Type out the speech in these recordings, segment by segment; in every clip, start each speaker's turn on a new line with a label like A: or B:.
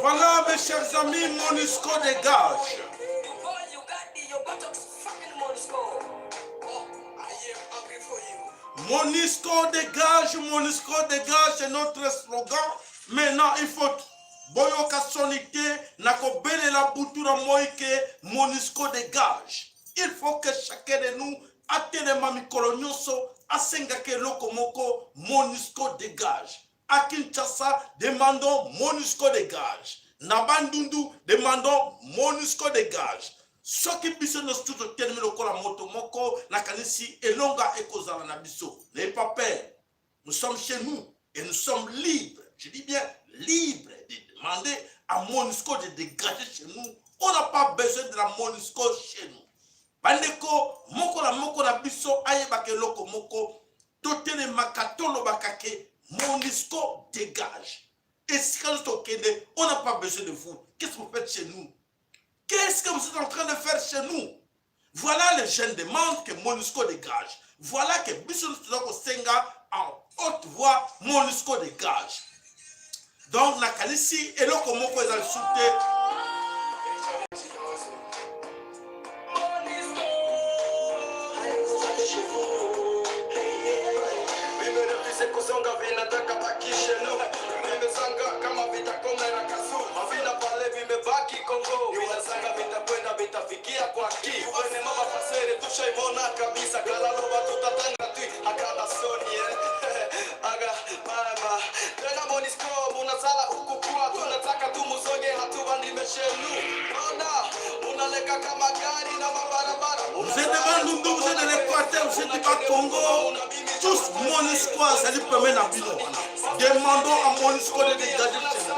A: Voilà, mes chers amis, Monusco dégage. Monusco dégage, Monusco dégage, c'est notre slogan. Maintenant, il faut boyoka soni te na kobelela butu na moi ke Monusco dégage. Il faut que chacun de nous atelema mikolo nyonso asengaka eloko moko Monusco dégage. À Kinshasa, demandons Monusco dégage. Na Bandundu, demandons Monusco dégage. Soki biso nyonso tu totelemi lokola moto moko, nakanisi elonga ekozala na biso. N'ayez pas peur. Nous sommes chez nous et nous sommes libres. Je dis bien libres de demander à Monusco de dégager chez nous. On n'a pas besoin de la Monusco chez nous. Bandeko, moko na moko na biso ayebaka eloko moko, totelemaka tolobaka ke Monusco dégage. Esika nyonso tokende, on n'a pas besoin de vous. Qu'est-ce que vous faites chez nous? Qu'est-ce que vous êtes en train de faire chez nous? Voilà, les jeunes demandent que Monusco dégage. Voilà que biso nyonso toza kosenga en haute voix Monusco dégage. Donc nakanisi eloko moko eza lisusu te. Vous êtes de Bandundu, vous êtes de l'Équateur, vous êtes du Bas-Congo, tous Monusco azali pembeni na bino wana. Demandons à Monusco de dégager chez nous.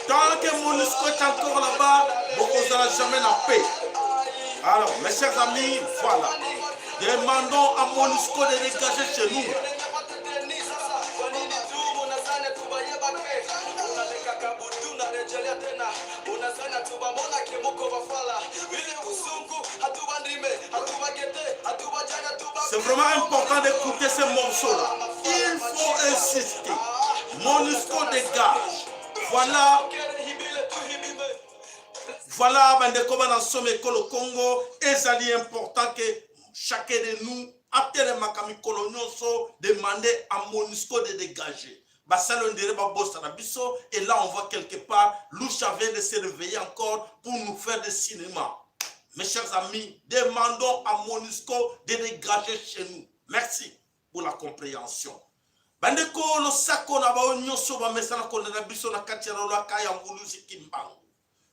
A: Tant que Monusco est encore là-bas, bokozala jamais na paix. Alors, mes chers amis, voilà. Demandons à Monusco de dégager chez nous. C'est vraiment important d'écouter ces morceaux-là. Il faut insister. Monusco dégage. Voilà. Voilà, bandeko bana somme ekolo Congo, ezali important que chacun de nous atelemaka mikolo nyonso demander à Monusco de dégager. Basali on dirait babosana biso et là on voit quelque part Lucha vient de se réveiller encore pour nous faire des cinémas. Mes chers amis, demandons à Monusco de dégager chez nous. Merci pour la compréhension. Bandeko, losako na bao nyonso bamesana kolanda biso na kati ya lolaka ya Mvuluzi Kimbangu.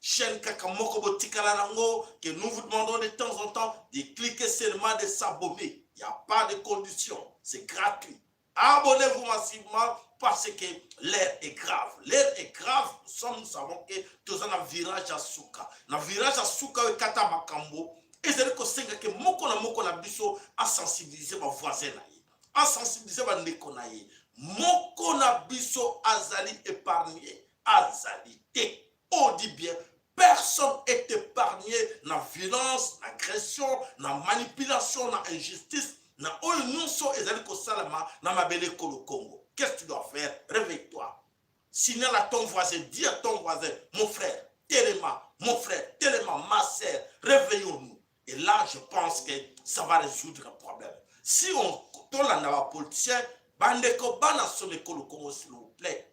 A: Chaîne kaka moko botikala nango que nous vous demandons de temps en temps de cliquer seulement, de s'abonner. Il n'y a pas de condition, c'est gratuit. Abonnez-vous massivement parce que l'heure est grave. L'heure est grave, nous savons que toza na virage ya suka. Na virage ya suka oyo ekata makambo, ezali kosenga ke moko na moko na biso asensibiliser ba voisin na ye, asensibiliser bandeko na ye. Moko na biso azali épargné, azali te. On dit bien, personne est épargné na violence, na agression, na manipulation, na injustice, na oyo nyonso ezali kosalama na mabele ekolo Congo. Qu'est-ce que tu dois faire? Réveille-toi. Signale à ton voisin, dis à ton voisin, mon frère, telema, mon frère, telema, ma sœur, réveillons-nous. Et là, je pense que ça va résoudre le problème. Si on tolanda ba politicien, bandeko bana somme ekolo Congo, s'il vous plaît,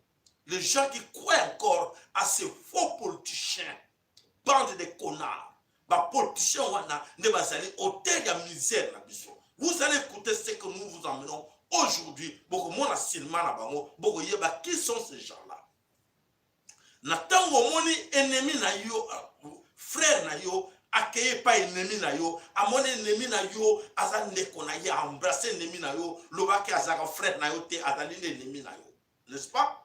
A: les gens qui croient encore à ces faux politiciens, bande de connards, ba politiciens wana nde bazali auteur ya misère na biso. Vous allez écouter ce que nous vous emmenons aujourd'hui. Bokomona cinéma na bango, bokoyeba qui sont ces gens-là. Na ntango omoni ennemi na yo, frère na yo akeye epai ennemi na yo, amoni ennemi na yo aza ndeko na ye, embrasse ennemi na yo, lobaki azalaka frère na yo te, azali nde ennemi na yo, n'est-ce pas?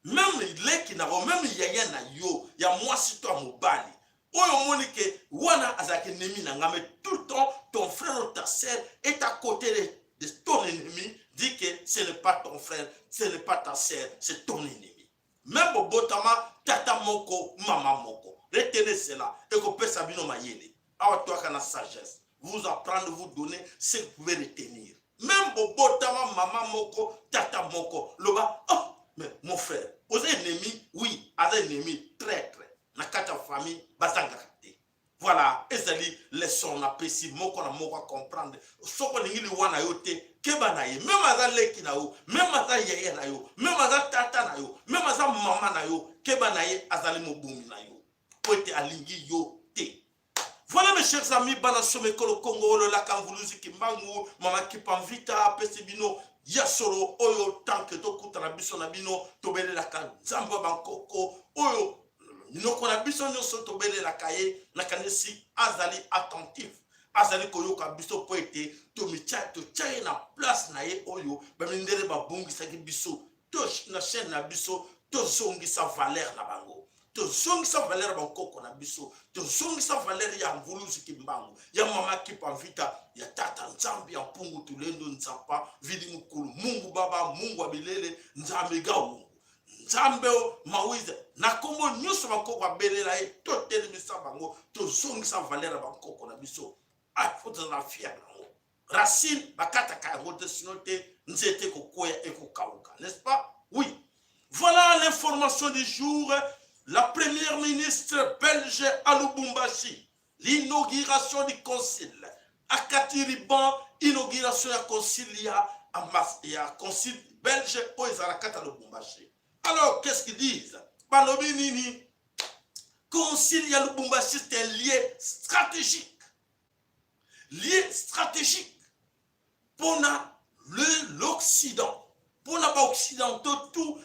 A: Même leki na yo, même yaya na yo ya mwasi to ya mobali oyo omoni ke wana azalaki ennemi na nga. Mais tout le temps, ton frère ou ta sœur est à côté de ton ennemi. Dit que ce n'est pas ton frère, ce n'est pas ta sœur, c'est ton ennemi, même bobotama tata moko, mama moko. Retenez cela, ekopesa bino mayele. Awa toyaka na sagesse, vous apprendre, vous donner ce que vous pouvez retenir. Même bobotama mama moko, tata moko, loba: «Oh, mais mon frère, oza ennemi.» Oui, aza ennemi, traître. Na kati ya famille bazangaka te. Voilà, ezali leçon napesi moko na moko acomprendre. Soki olingi liwa na yo te, keba na ye. Même aza leki na yo, même aza yaya na yo, même aza tata na yo, même aza mama na yo, keba na ye, azali mobomi na yo po ete alingi yo te. Voilà, mes chers amis, bana somekolo Kongo, ololaka mvuluzi Kimbangu, mama Kipamvita apesi bino ya solo oyo. Tant que tokutana biso na bino, tobelelaka Nzambe ya bankoko oyo minoko na biso nyonso tobelelaka ye. Nakanisi azali attentif, azali koyoka biso mpo ete totia ye na place na ye oyo bamindele babongisaki biso na chaîne na biso. Tozongisa valeur na bango, tozongisa valeur ya bankoko na biso, tozongisa valeur ya mvuluzi Kimbangu, ya mama Kipamvita, ya tata Nzambe ya Mpungu Tulendo Nzapa Vidi Mukulu, Mungu Baba, Mungu wa bilele, Nzambe Gaungu, Nzambe Mawize. Na nkombo nyonso bankoko abelela ye, totelemisa bango, tozongisa valeur ya bankoko na biso. Ah, faut tozala fier nango. Racine bakataka yango te, sinon te nzete ekokwea, ekokauka, n'est-ce pas? Oui, voilà l'information du jour. La première ministre belge à Lubumbashi, l'inauguration du concile, akati ruban inauguration ya concile ya concile belge oyo ezala kati ya Lubumbashi. Alors, qu'est-ce qu'ils disent? Balobi nini? Concile ya Lubumbashi, c'est un lieu stratégique, lieu stratégique mpona l'Occident, mpona baoccidentaux tout.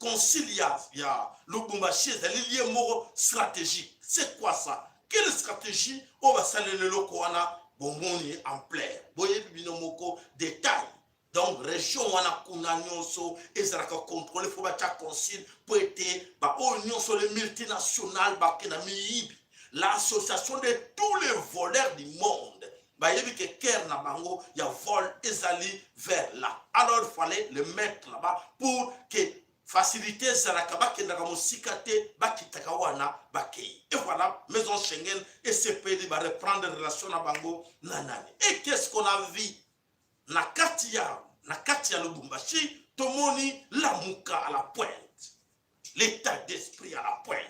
A: Concile ya Lubumbashi ezali lieu moko stratégique. C'est quoi ça? Quelle stratégie oyo basaleli eloko wana? Bomoni ampleur, boyebi bino moko détail. Donc région wana kuna nyonso ezalaka contrôle. Faut batya concile mpo ete baoyo nyonso, le multinational, bakenda miyibi, l'association de tous les voleurs du monde, bayebi ke cœur na bango ya vol ezali vers là. Alors il fallait le mettre là-bas pour que facilité ezalaka, bakendaka mosika te, bakitaka wana, bakei. Et voilà, maison Schengen esepeli, bareprendre relation na bango na nani. Et qu'est-ce qu'on a vu na kati ya Lubumbashi? Tomoni Lamuka à la pointe, l'état d'esprit à la pointe.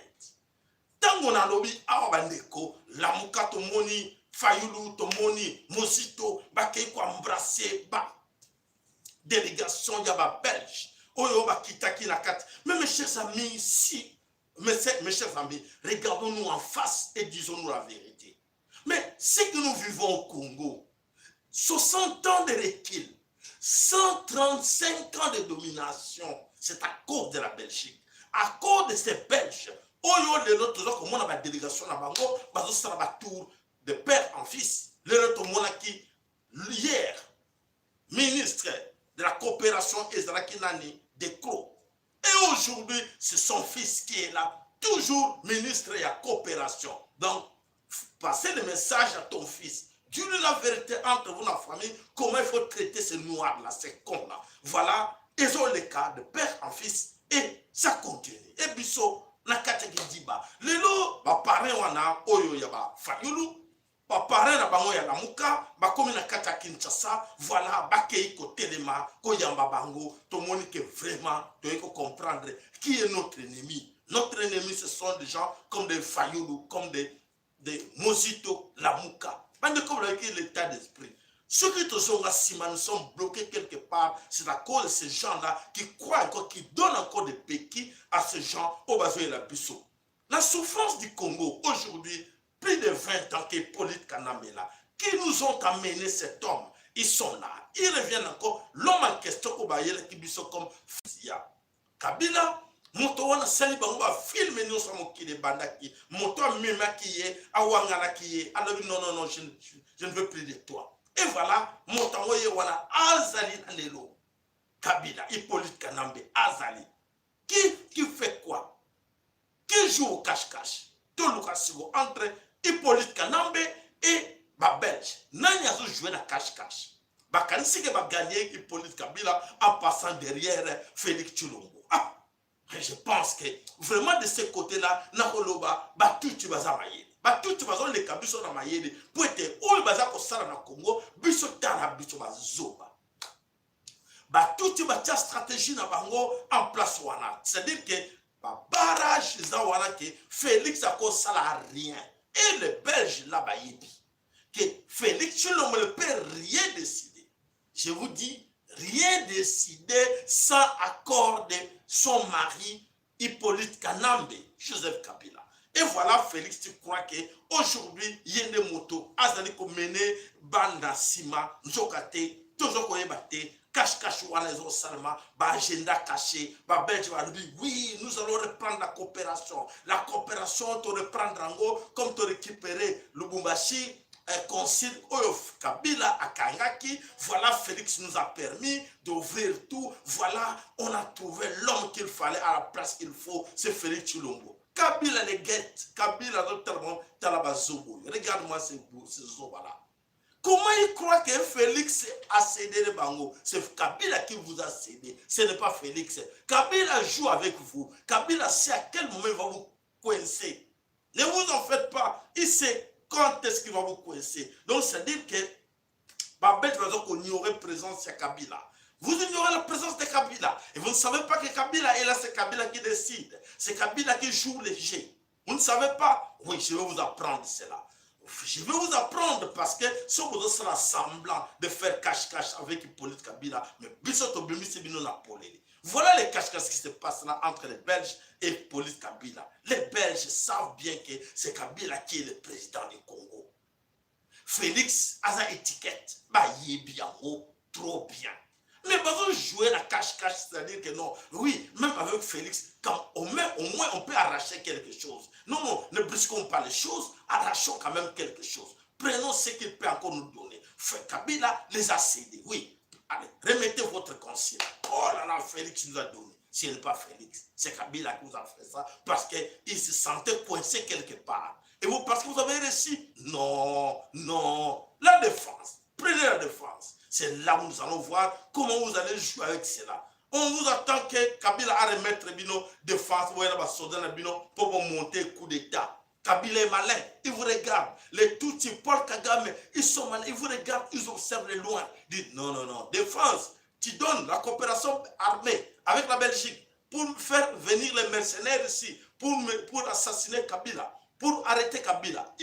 A: Ntango nalobi awa, bandeko, Lamuka, tomoni Fayulu, tomoni Mozito, bakei koembrasser ba délégation ya babelge oyo bakitaki na kati. Mais mes chers amis, si mes chers amis, regardons-nous en face et disons-nous la vérité. Mais ce que nous vivons au Congo, 60 ans de recul, 135 ans de domination, c'est à cause de la Belgique, à cause de ces Belges oyo lelo toza komona badélégation na bango bazosala batour de père en fils. Lelo tomonaki hier ministre de la coopération ezalaki nani? De Croo. Et aujourd'hui, c'est son fils qui est là, toujours ministre ya coopération. Donc passez le message à ton fils. Dis-lui la vérité entre vous, la famille, comment il faut traiter ces noirs-là, ces cons-là. Voilà, ezoleka de père en fils et ça continue. Et biso, na kati ya kidiba, lelo baparrain wana oyo ya bafayulu, baparrain na bango ya Lamuka, bakomi na kati ya Kinshasa. Voilà, bakei kotelema koyamba bango. Tomoni ke vraiment toyei kocomprendre qui est notre ennemi. Notre ennemi, ce sont des gens comme des Fayulu, comme des Mozito, Lamuka. Bandeko, bolaki l'état d'esprit. Soki tozonga nsima, nous sommes bloqués quelque part. C'est à cause de ces gens-là qui croient encore, qui donnent encore des béquilles à ces gens oyo bazoyela biso la souffrance du Congo aujourd'hui. Plus de 20 ans qu'Hippolyte Kanambe là, qui nous ont amené cet homme, ils sont là, ils reviennent encore. L'homme en question oyo bayelaki biso comme ya Kabila, moto wana asali bango bafilm nyonso ya mokili ebandaki. Moto amemaki ye, awanganaki ye, alobi: «Non, non, non, je ne veux plus de toi.» Et voilà, moto yango ye wana azali na lelo. Kabila, Hippolyte Kanambe azali qui fait quoi? Qui joue au cache-cache? Toluka siko entre Hippolyte Kanambe et babelge, nani azojouer na cache cache? Bakanisi ke bagagner Hippolyte Kabila en passant derrière Félix Tshilombo. Ah, je pense que vraiment, de ce côté là, nakoloba batuti baza mayele, batuti bazoleka biso na mayele, po ete oyo baza kosala na Congo, biso tala biso bazoba. Batuti batia stratégie na bango en place wana, c'est-à-dire que babarrage eza wana ke Félix akosala rien. Et les Belges là bayebi que Félix Tshilombo ne peut rien décider, je vous dis, rien décider sans accord de son mari Hippolyte Kanambe Joseph Kabila. Et voilà, Félix, tu crois que aujourd'hui ye nde moto azali komener banda nsima, nzoka te, toza koyeba te. Cache cache wana ezosalema, baagenda caché. Babelge balobi: oui, nous allons reprendre la coopération, la coopération toreprendre yango comme torécupérer Lubumbashi, concile oyo Kabila akangaki. Voilà, Félix nous a permis d'ouvrir tout. Voilà, on a trouvé l'homme qu'il fallait à la place qu'il faut, c'est Félix Tshilombo. Kabila les guette. Kabila tellement tala bazobo. Regarde-moi ces zoba là, comment il croit que Félix a cédé le bango? C'est Kabila qui vous a cédé, ce n'est pas Félix. Kabila joue avec vous. Kabila sait à quel moment il va vous coincer. Ne vous en faites pas, il sait quand est-ce qu'il va vous coincer. Donc, c'est-à-dire que babelge baza koignorer présence ya Kabila. Vous ignorez la présence de Kabila. Et vous ne savez pas que Kabila est là, c'est Kabila qui décide. C'est Kabila qui joue les jeux. Vous ne savez pas. Oui, je vais vous apprendre cela. Je vais vous apprendre parce que si vous êtes semblant de faire cache-cache avec Hippolyte Kabila, mais biso tobimisi bino na polele. Voilà les cache-cache qui se passent là entre les Belges et Hippolyte Kabila. Les Belges savent bien que c'est Kabila qui est le président du Congo. Félix a étiquette. Bayebi yango trop bien. Mais bazo jouer la cache-cache, c'est-à-dire que non, oui, même avec Félix, quand au moins on peut arracher quelque chose. Non, non, ne brusquons pas les choses, arrachons quand même quelque chose. Prenons ce qu'il peut encore nous donner. Kabila les a cédés, oui. Allez, remettez votre conscience. Oh là là, Félix nous a donné. Ce n'est pas Félix, c'est Kabila qui vous a fait ça parce qu'il se sentait coincé quelque part. Et vous, parce que vous avez réussi. Non, non. La défense. Prenez la défense. C'est là où nous allons voir comment vous allez jouer avec cela. On vous attend que Kabila a remettre bino défense, bino pour monter coup d'État. Kabila est malin, il vous regarde. Les Tutsis, Paul Kagame, ils sont malins, ils vous regardent, ils observent de loin. Ils disent: non, non, non, défense, tu donnes la coopération armée avec la Belgique pour faire venir les mercenaires ici, pour assassiner Kabila, pour arrêter Kabila.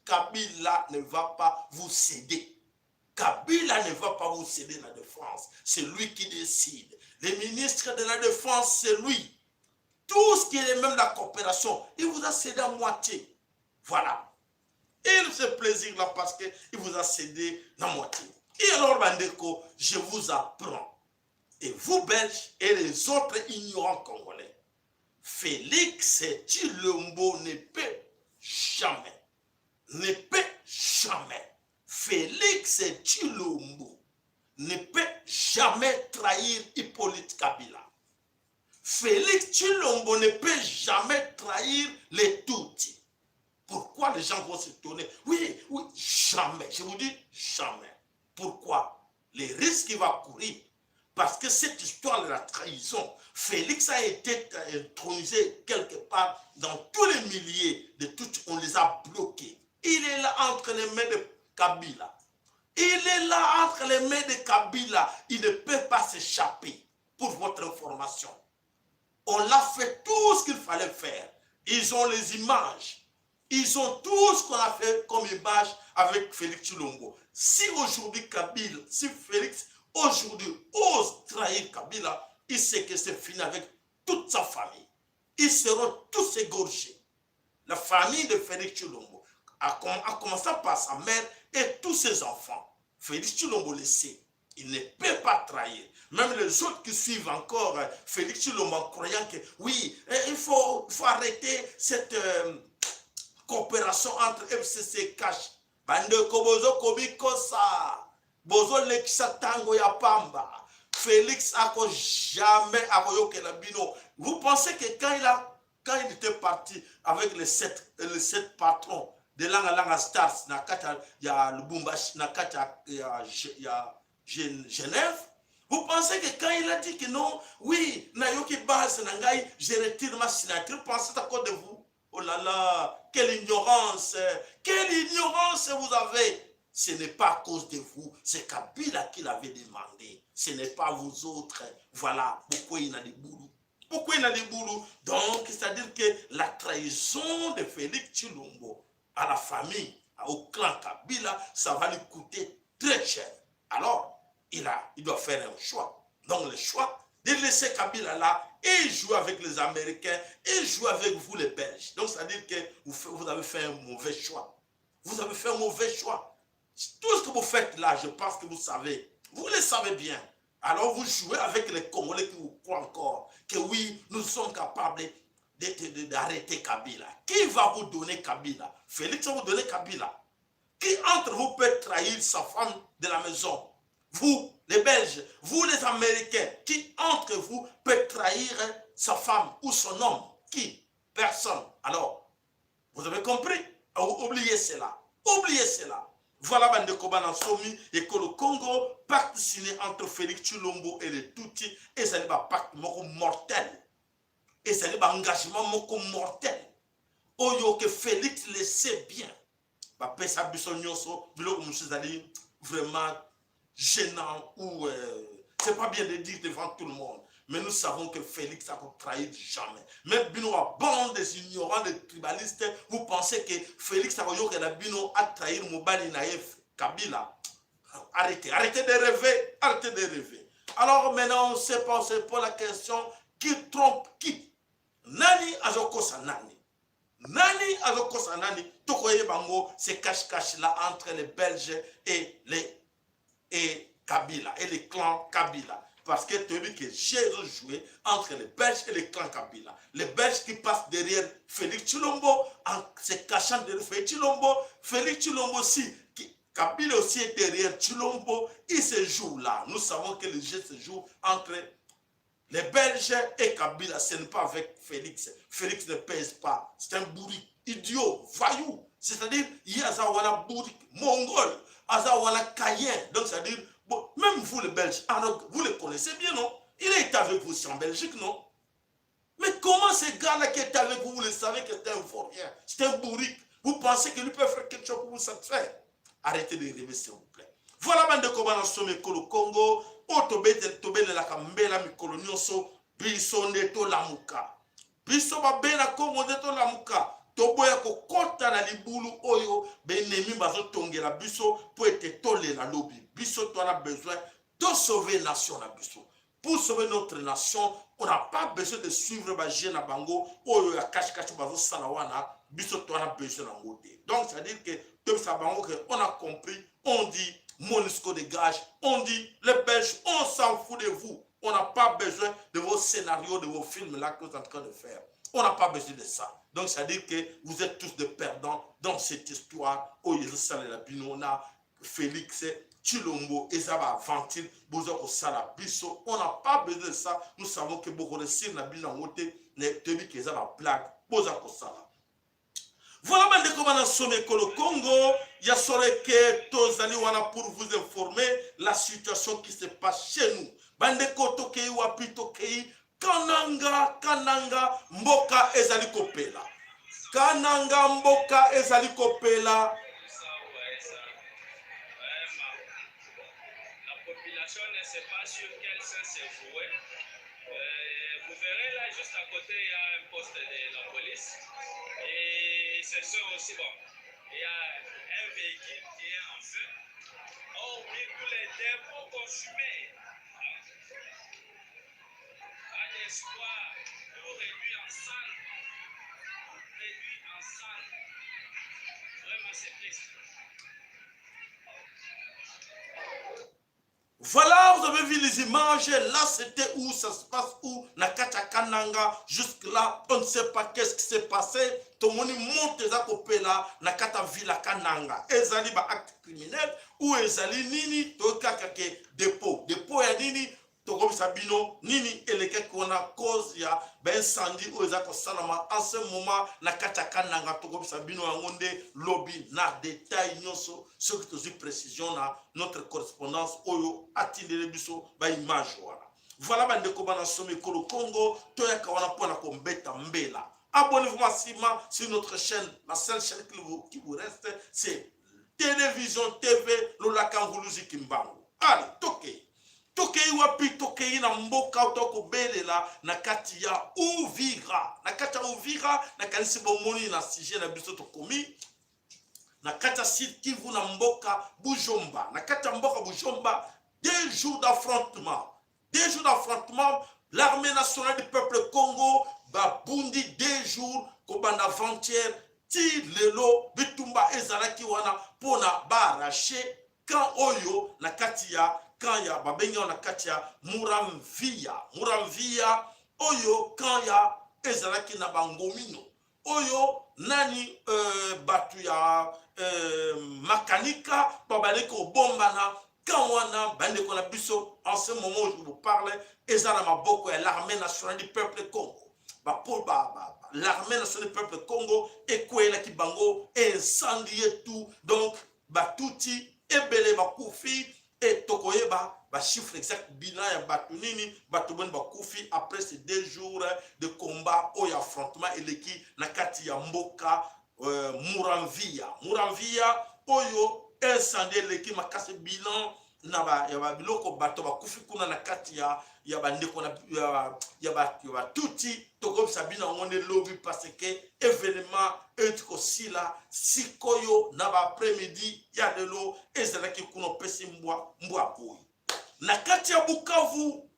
A: Kabila ne va pas vous céder. Kabila ne va pas vous céder la défense. C'est lui qui décide. Les ministres de la défense, c'est lui. Tout ce qui est même la coopération, il vous a cédé à moitié. Voilà. Et il se plaisir là parce qu'il vous a cédé la moitié. Et alors, bandeko, je vous apprends. Et vous, Belges, et les autres ignorants Congolais, Félix Tshilombo ne peut jamais, ne peut jamais, Félix Tshilombo ne peut jamais trahir Hippolyte Kabila. Félix Tshilombo ne peut jamais trahir les Tutsis. Pourquoi les gens vont se tourner? Oui, jamais. Je vous dis jamais. Pourquoi? Les risques qu'il va courir. Parce que cette histoire de la trahison, Félix a été intronisé quelque part dans tous les milliers de Tutsis, on les a bloqués. Il est là entre les mains de Kabila. Il est là entre les mains de Kabila. Il ne peut pas s'échapper, pour votre information. On l'a fait tout ce qu'il fallait faire. Ils ont les images. Ils ont tout ce qu'on a fait comme image avec Félix Tshilombo. Si aujourd'hui Kabila, si Félix aujourd'hui ose trahir Kabila, il sait que c'est fini avec toute sa famille. Ils seront tous égorgés. La famille de Félix Tshilombo, a commencé par sa mère et tous ses enfants. Félix Tshilombo le sait. Il ne peut pas trahir. Même les autres qui suivent encore Félix Tshilombo en croyant que oui, il faut arrêter cette coopération entre FCC et CACH. Bandeko, bozo komikosa, bozolekisa tango ya pamba. Félix ako jamais akoyokela bino. Vous pensez que quand il était parti avec les sept patrons de Langa Langa Stars na kati ya Lubumbashi, na kati ya Genève. Vous pensez que quand il a dit que non, oui, nayoki base na ngai, je retire ma signature, pensez à cause de vous? Oh là là, quelle ignorance, quelle ignorance vous avez. Ce n'est pas à cause de vous, c'est Kabila qui l'avait demandé. Ce n'est pas vous autres. Voilà pourquoi il a des boulots. Pourquoi il a des boulots? Donc, c'est-à-dire que la trahison de Félix Tshilombo à la famille, au clan Kabila, ça va lui coûter très cher. Alors, il doit faire un choix. Donc, le choix de laisser Kabila là et jouer avec les Américains et jouer avec vous les Belges. Donc, c'est-à-dire que vous avez fait un mauvais choix. Vous avez fait un mauvais choix. Tout ce que vous faites là, je pense que vous savez. Vous le savez bien. Alors vous jouez avec les Congolais qui vous croient encore que oui, nous sommes capables d'arrêter Kabila. Qui va vous donner Kabila? Félix va vous donner Kabila. Qui entre vous peut trahir sa femme de la maison? Vous, les Belges, vous, les Américains, qui entre vous peut trahir sa femme ou son homme? Qui? Personne. Alors, vous avez compris? Oubliez cela. Oubliez cela. Voilà bandeko bana somi ekolo Congo, pacte signé entre Félix Tshilombo et les Tutsi, ezali ba pacte moko mortel. Ezali ba engagement moko mortel. Oyo que Félix le sait bien. Bapesa biso nyonso biloko mosusu ezali vraiment gênant ou c'est pas bien de dire devant tout le monde. Mais nous savons que Félix a trahi jamais. Même bino bande des ignorants, des tribalistes, vous pensez que Félix a bino a trahir mobali na ye Kabila. Arrêtez, arrêtez de rêver, arrêtez de rêver. Alors maintenant, on ne sait pas, on se pose la question, qui trompe qui? Nani azokosa nani? Nani azokosa nani? Tokoyeba bango, c'est cache-cache là entre les Belges et Kabila, et les clans Kabila. Parce que tu as vu que j'ai joué entre les Belges et les clans Kabila. Les Belges qui passent derrière Félix Tshilombo, en se cachant derrière Félix Tshilombo. Félix Tshilombo aussi, Kabila aussi est derrière Tshilombo. Il se joue là. Nous savons que le jeu se joue entre les Belges et Kabila. Ce n'est pas avec Félix. Félix ne pèse pas. C'est un bourrique, idiot, voyou. C'est-à-dire, il y a un bourrique, mongol, aza caïen. Donc, c'est-à-dire, bon, même vous les Belges, alors, vous le connaissez bien, non? Il est avec vous aussi en Belgique, non? Mais comment ce gars-là qui est avec vous, vous le savez que c'est un vaurien, c'est un bourrique. Vous pensez que lui peut faire quelque chose pour vous satisfaire? Arrêtez de rêver, s'il vous plaît. Voilà, bandeko bana somi ekolo Congo, oyo tobelelaka mbela mikolo nyonso, biso nde tolamuka. Biso babena Congo nde tolamuka. Toboya kokɔta na libulu oyo benemi bazotongela biso po ete tolela lobi. Biso toza na besoin de sauver nation na biso. Pour sauver notre nation, on n'a pas besoin de suivre ba jeu na bango oyo ya cache-cache bazosala wana. Biso toza na besoin nango te. Donc, c'est-à-dire que toyebisa bango que on a compris, on dit MONUSCO dégage, on dit les Belges, on s'en fout de vous. On n'a pas besoin de vos scénarios, de vos films là que vous êtes en train de faire. On n'a pas besoin de ça. Donc, c'est-à-dire que vous êtes tous des perdants dans cette histoire. Oyo ezosalela bino na Félix Tshilombo, eza ba aventure, boza kosala biso. On n'a pas besoin de ça. Nous savons que beaucoup de na bino yango te, toyebi ke eza ba blague boza kosala. Voilà bandeko bana somi ekolo Congo, ya solo ke tozali wana pour vous informer la situation qui se passe chez nous. Bandeko, tokei wapi? Tokei Kananga. Kananga, mboka ezali kopela. Kananga, mboka ezali kopela.
B: Ça, ouais, ça. Vraiment. La population ne sait pas sur quel saint se vouer. Vous verrez là, juste à côté, il y a un poste de la police. Et ce sont aussi, bon, il y a un véhicule qui est en feu. Hormis tous les dépôts consumés. Hein. Pas d'espoir, tout réduit en cendres. Réduit en cendres. Vraiment, c'est triste.
A: Voilà, vous avez vu les images. Là, c'était où? Ça se passe où? Na kati ya Kananga. Jusque-là, on ne sait pas qu'est-ce qui s'est passé. Tomoni moto eza kopela na kati ya ville ya Kananga. Ezali ba acte criminel ou ezali nini? To kaka ke dépôt. Dépôt ya nini? Tokobisa bino nini elekaki wana, cause ya baincendie oyo eza kosalama en ce moment na kati ya Kananga. Tokobisa bino yango nde lobi na detail nyonso, soki tozwi précision na notre correspondance oyo atindeli biso baimage wana. Voilà, bandeko bana somi ekolo Congo, toyaka wana mpona kombeta mbela. Abonnez-vous massivement sur notre chaîne, la seule chaîne qui vous reste, c'est Télévision TV Lolaka Nguluzi Kimbangu. Allez, tokei. Tokei wapi? Tokei na mboka tokobelela na kati ya Uvira. Na kati ya Uvira, nakanisi bomoni na sujet na biso, tokomi na kati ya Sud Kivu, na mboka Bujomba. Na kati ya mboka Bujomba, 2 jours d'affrontement, 2 jours d'affrontement. L'armée nationale du peuple Congo babundi 2 jours, kobanda avant-hier ti lelo. Bitumba ezalaki wana mpona baarracher camp oyo na kati ya camp ya babengi wana na kati ya Muramvia. Muramvia oyo, camp ya ezalaki na bangomino oyo nani, bato ya Makanika babandi kobombana camp wana. Bandeko na biso, en ce moment où je vous parle, eza na maboko ya l'armée nationale du peuple Congo. L'armée nationale du peuple Congo ekweyelaki bango, incendie tout. Donc batuti ebele bakufi e tokoyeba bachiffre exact, bilan ya bato nini, bato boni bakufi après ces 2 jours de combat oyo affrontement eleki na kati ya mboka Muramvia. Muramvia oyo incendie eleki makasi. Bilan na ba, ya babiloko, bato bakufi kuna na kati ya bandeko na, ya batuti, tokobisa bino yango nde lobi, parce que événement euti kosila sikoyo na baaprès-midi ya lelo. Ezalaki kuna, opesi mbwa, mbwa boyi. Na kati ya Bukavu,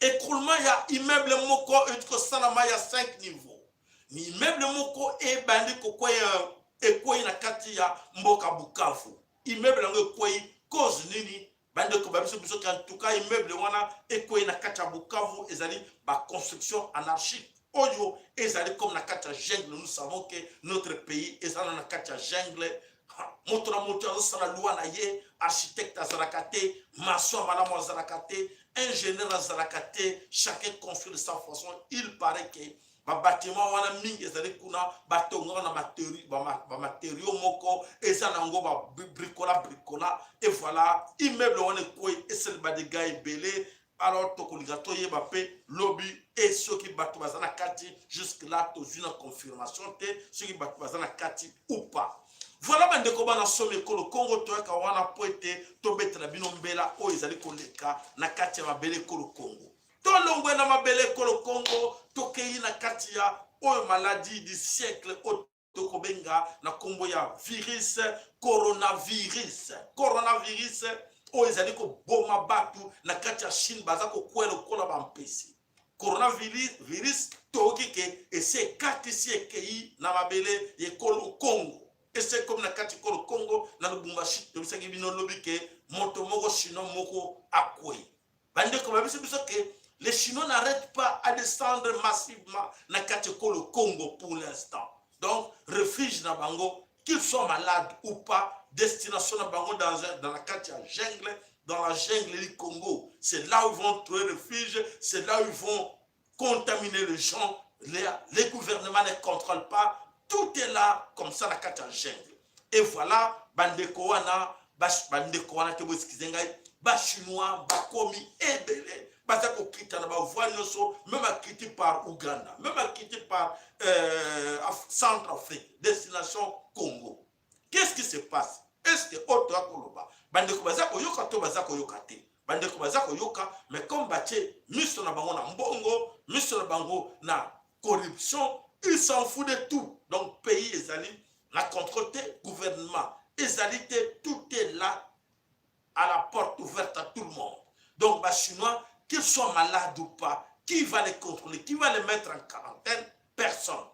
A: écroulement ya immeuble moko euti kosalama ya 5 niveau. Ni immeuble moko ebandi kokwea, ekwei na kati ya mboka Bukavu. Immeuble yango ekwei, cause nini? Bandeko babiso biso, en tout cas immeuble wana ekwei na kati ya Bukavu, ezali baconstruction anarchique oyo ezali comme na kati ya jungle. Nous savons que notre pays ezala na kati ya jungle. Moto na moto azosala loi na ye, architecte azalaka te, maçon malamu azalaka te, ingénieur azalaka te, chacun construit de sa façon. Il paraît que babâtiment wana mingi ezali kuna, batongaka na bamatériau moko eza nango babricola bricola. Et voilà, immeuble wana ekwei, esali badégâts ebele. Alors tokolinga toyeba mpe lobi e soki bato baza na kati. Jusque là tozwi na confirmation te soki bato baza na kati ou pas. Voilà, bandeko bana somi ekolo Kongo, toyaka wana mpo ete tobetela bino mbela oyo ezali koleka na kati ya mabele ekolo Kongo. Tolongwe na mabele ekolo Kongo, tokei na kati ya oyo maladie du siècle oyo tokobenga na nkombo ya virus coronavirus. Coronavirus oyo ezali koboma bato na kati ya Chine, baza kokwela lokola bampesi. Coronavirus, toyoki ke esi ekatisi, ekei na mabele ya ekolo Congo, esi ekomi na kati ekolo Congo, na Lubumbashi. Tobisaki bino lobi ke moto moko, Chinois moko akwei. Bandeko babisi biso ke les Chinois n'arrêtent pas à descendre massivement na kati ekolo Congo pour l'instant. Donc refuge na bango, qu'ils soient malades ou pas, destination na bango dans la kati ya jungle, dans la jungle du Congo, c'est là où ils vont trouver refuge, c'est là où ils vont contaminer les gens. Les gouvernements ne contrôlent pas, tout est là comme ça na kati ya jungle. Et voilà, bandeko wana, bandeko wana te, boexcuser ngai, bachinois bakomi ebele, baza kokita na bavoie nyonso, même akiti par Uganda, même akiti par Centre Afrique, destination Congo. Qu'est-ce qui se passe? Est ce que oyo toya koloba, bandeko baza koyoka to baza koyoka te? Bandeko baza koyoka, mais comme batie miso na bango na mbongo, miso na bango na corruption, ils s'en fout de tout. Donc pays ezali na contrôle te, gouvernement ezali te, tout est là à la porte ouverte à tout le monde. Donc bachinois, qu'ils soient malades ou pas, qui va les contrôler? Qui va les mettre en quarantaine? Personne.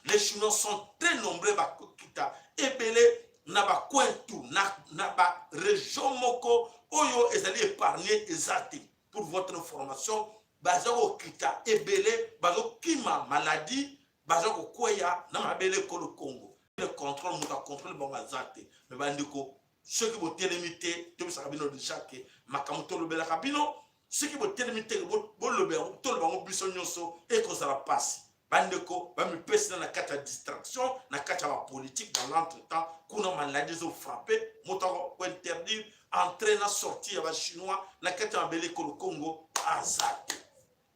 A: Les Chinois sont très nombreux, bakokita ebele na bacoin tout, na barégion moko oyo ezali épargné eza te. Pour votre information, baza kokita ebele, bazokima maladie, baza kokweya na mabele ekolo Congo. Le contrôle, moto acontrôle bango aza te. Mais bandeko, soki botelemi te, tobisaka bino déjà ke makambo tolobelaka bino. Soki botelemi te, boloba yango, toloba yango biso nyonso, ekozala pasi. Bandeko bamipesi na na kati ya distraction, na kati ya bapolitique. Dans l'entretemps kuna maladie ezofrappe, moto akointerdire entrée na sortie ya bachinois na kati ya mabele ekolo Congo aza te.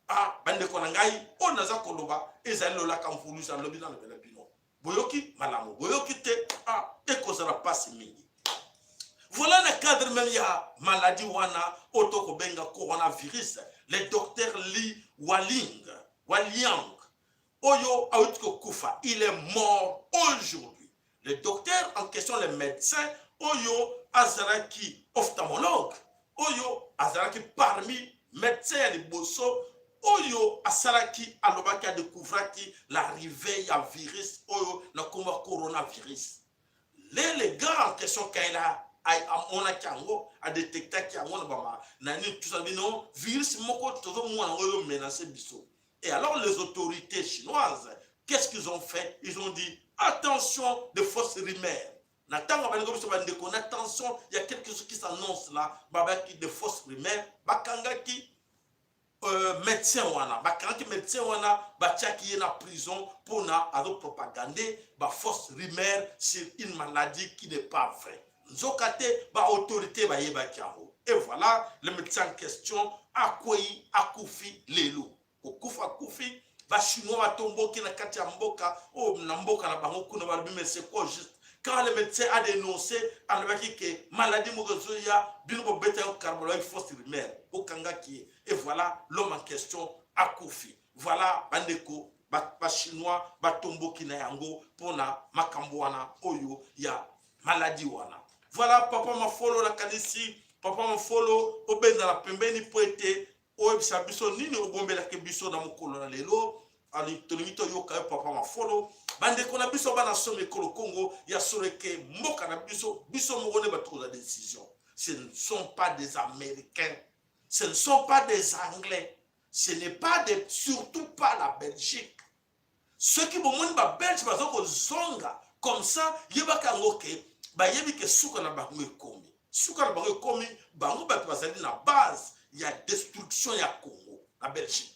A: Ah, bandeko na ngai, oyo naza koloba ezali lolaka mvuluzi alobi nalobela bino. Boyoki malamu, boyoki te, ah, ekozala pasi mingi. Voilà, na cadre même ya maladie wana oyo tokobenga coronavirus, le docteur Li Waling Waliang oyo awuti kokufa, il est mort aujourd'hui. Le docteur en question, le médecin oyo azalaki ophtalmologue, oyo azalaki parmi médecin ya liboso oyo asalaki, alobaki, adécouvraki l'arrivée ya virus oyo na nkombo ya coronavirus. Le gars en question, quand il a amonaki yango, adétectaki yango na bama na nini, tout ça, bino virus moko tozomona yango oyo menace biso. Et alors les autorités chinoises, qu'est-ce qu'ils ont fait? Ils ont dit: attention, de fausses rumeurs. Na ntango balingo biso bandeko na attention, il y a quelque chose qui s'annonce là. Babaki de fausses rumeurs, bakangaki médecin wana, bakangaki médecin wana, batiaki ye na prison mpona azopropagande bafausse rumeur sur une maladie qui n'est pas vraie. Nzoka te baautorité bayebaki yango. Et voilà, le médecin en question akwei, akufi lelo. Kokufa akufi, bachinois batomboki na kati ya mboka oyo, na mboka na bango kuna. Balobi: mais c'est quoi juste? Quand le médecin a dénoncé, alobaki ke maladie moko ezoya, bino bobeta yo karbolo, fausse rumeur, bokangaki ye. Et voilà, l'homme en question akufi. Voilà, bandeko, bachinois batomboki na yango mpona makambo wana oyo ya maladie wana. Voilà, papa Mafolo, nakanisi papa Mafolo obendana pembeni mpo ete oyebisa biso nini obombelaki biso na mokolo na lelo. Tolingi toyoka yo, papa Mafolo. Bandeko na biso bana somo ekolo Kongo, ya solo eke mboka na biso, biso moko nde bato kozwa décision. Ce ne sont pas des Américains, ce ne sont pas des Anglais, ce n'est pas des, surtout pas la Belgique. Soki bomoni babelge baza kozonga comme ça, yebaka yango ke bayebi ke suka na bango ekomi, suka na bango ekomi. Bango bato bazali na base ya destruction ya Congo na Belgique.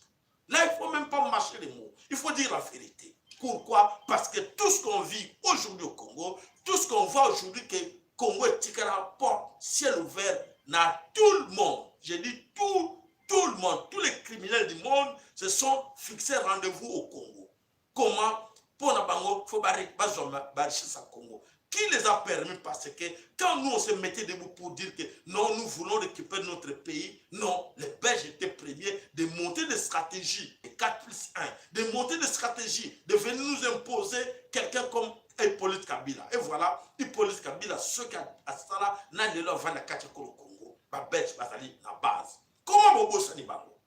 A: Là, il faut même pas mâcher les mots, il faut dire la vérité. Pourquoi? Parce que tout ce qu'on vit aujourd'hui au Congo, tout ce qu'on voit aujourd'hui, que Congo etikala porte ciel ouvert na tout le monde, j'ai dit tout, tout le monde, tous les criminels du monde se sont fixés rendez-vous au Congo. Comment? Mpona bango faut bazwa barichesse ya Congo. Qui les a permis? Parce que quand nous, on se mettait debout pour dire que non, nous voulons récupérer notre pays, non, les Belges étaient premiers de monter des stratégies, 4 plus 1, de monter des stratégies, de venir nous imposer quelqu'un comme Hippolyte Kabila. Et voilà, Hippolyte Kabila, ce qui a ça na lelo avanda kati ya kolo Congo, babelge bazali na base. Comment bobosani bango?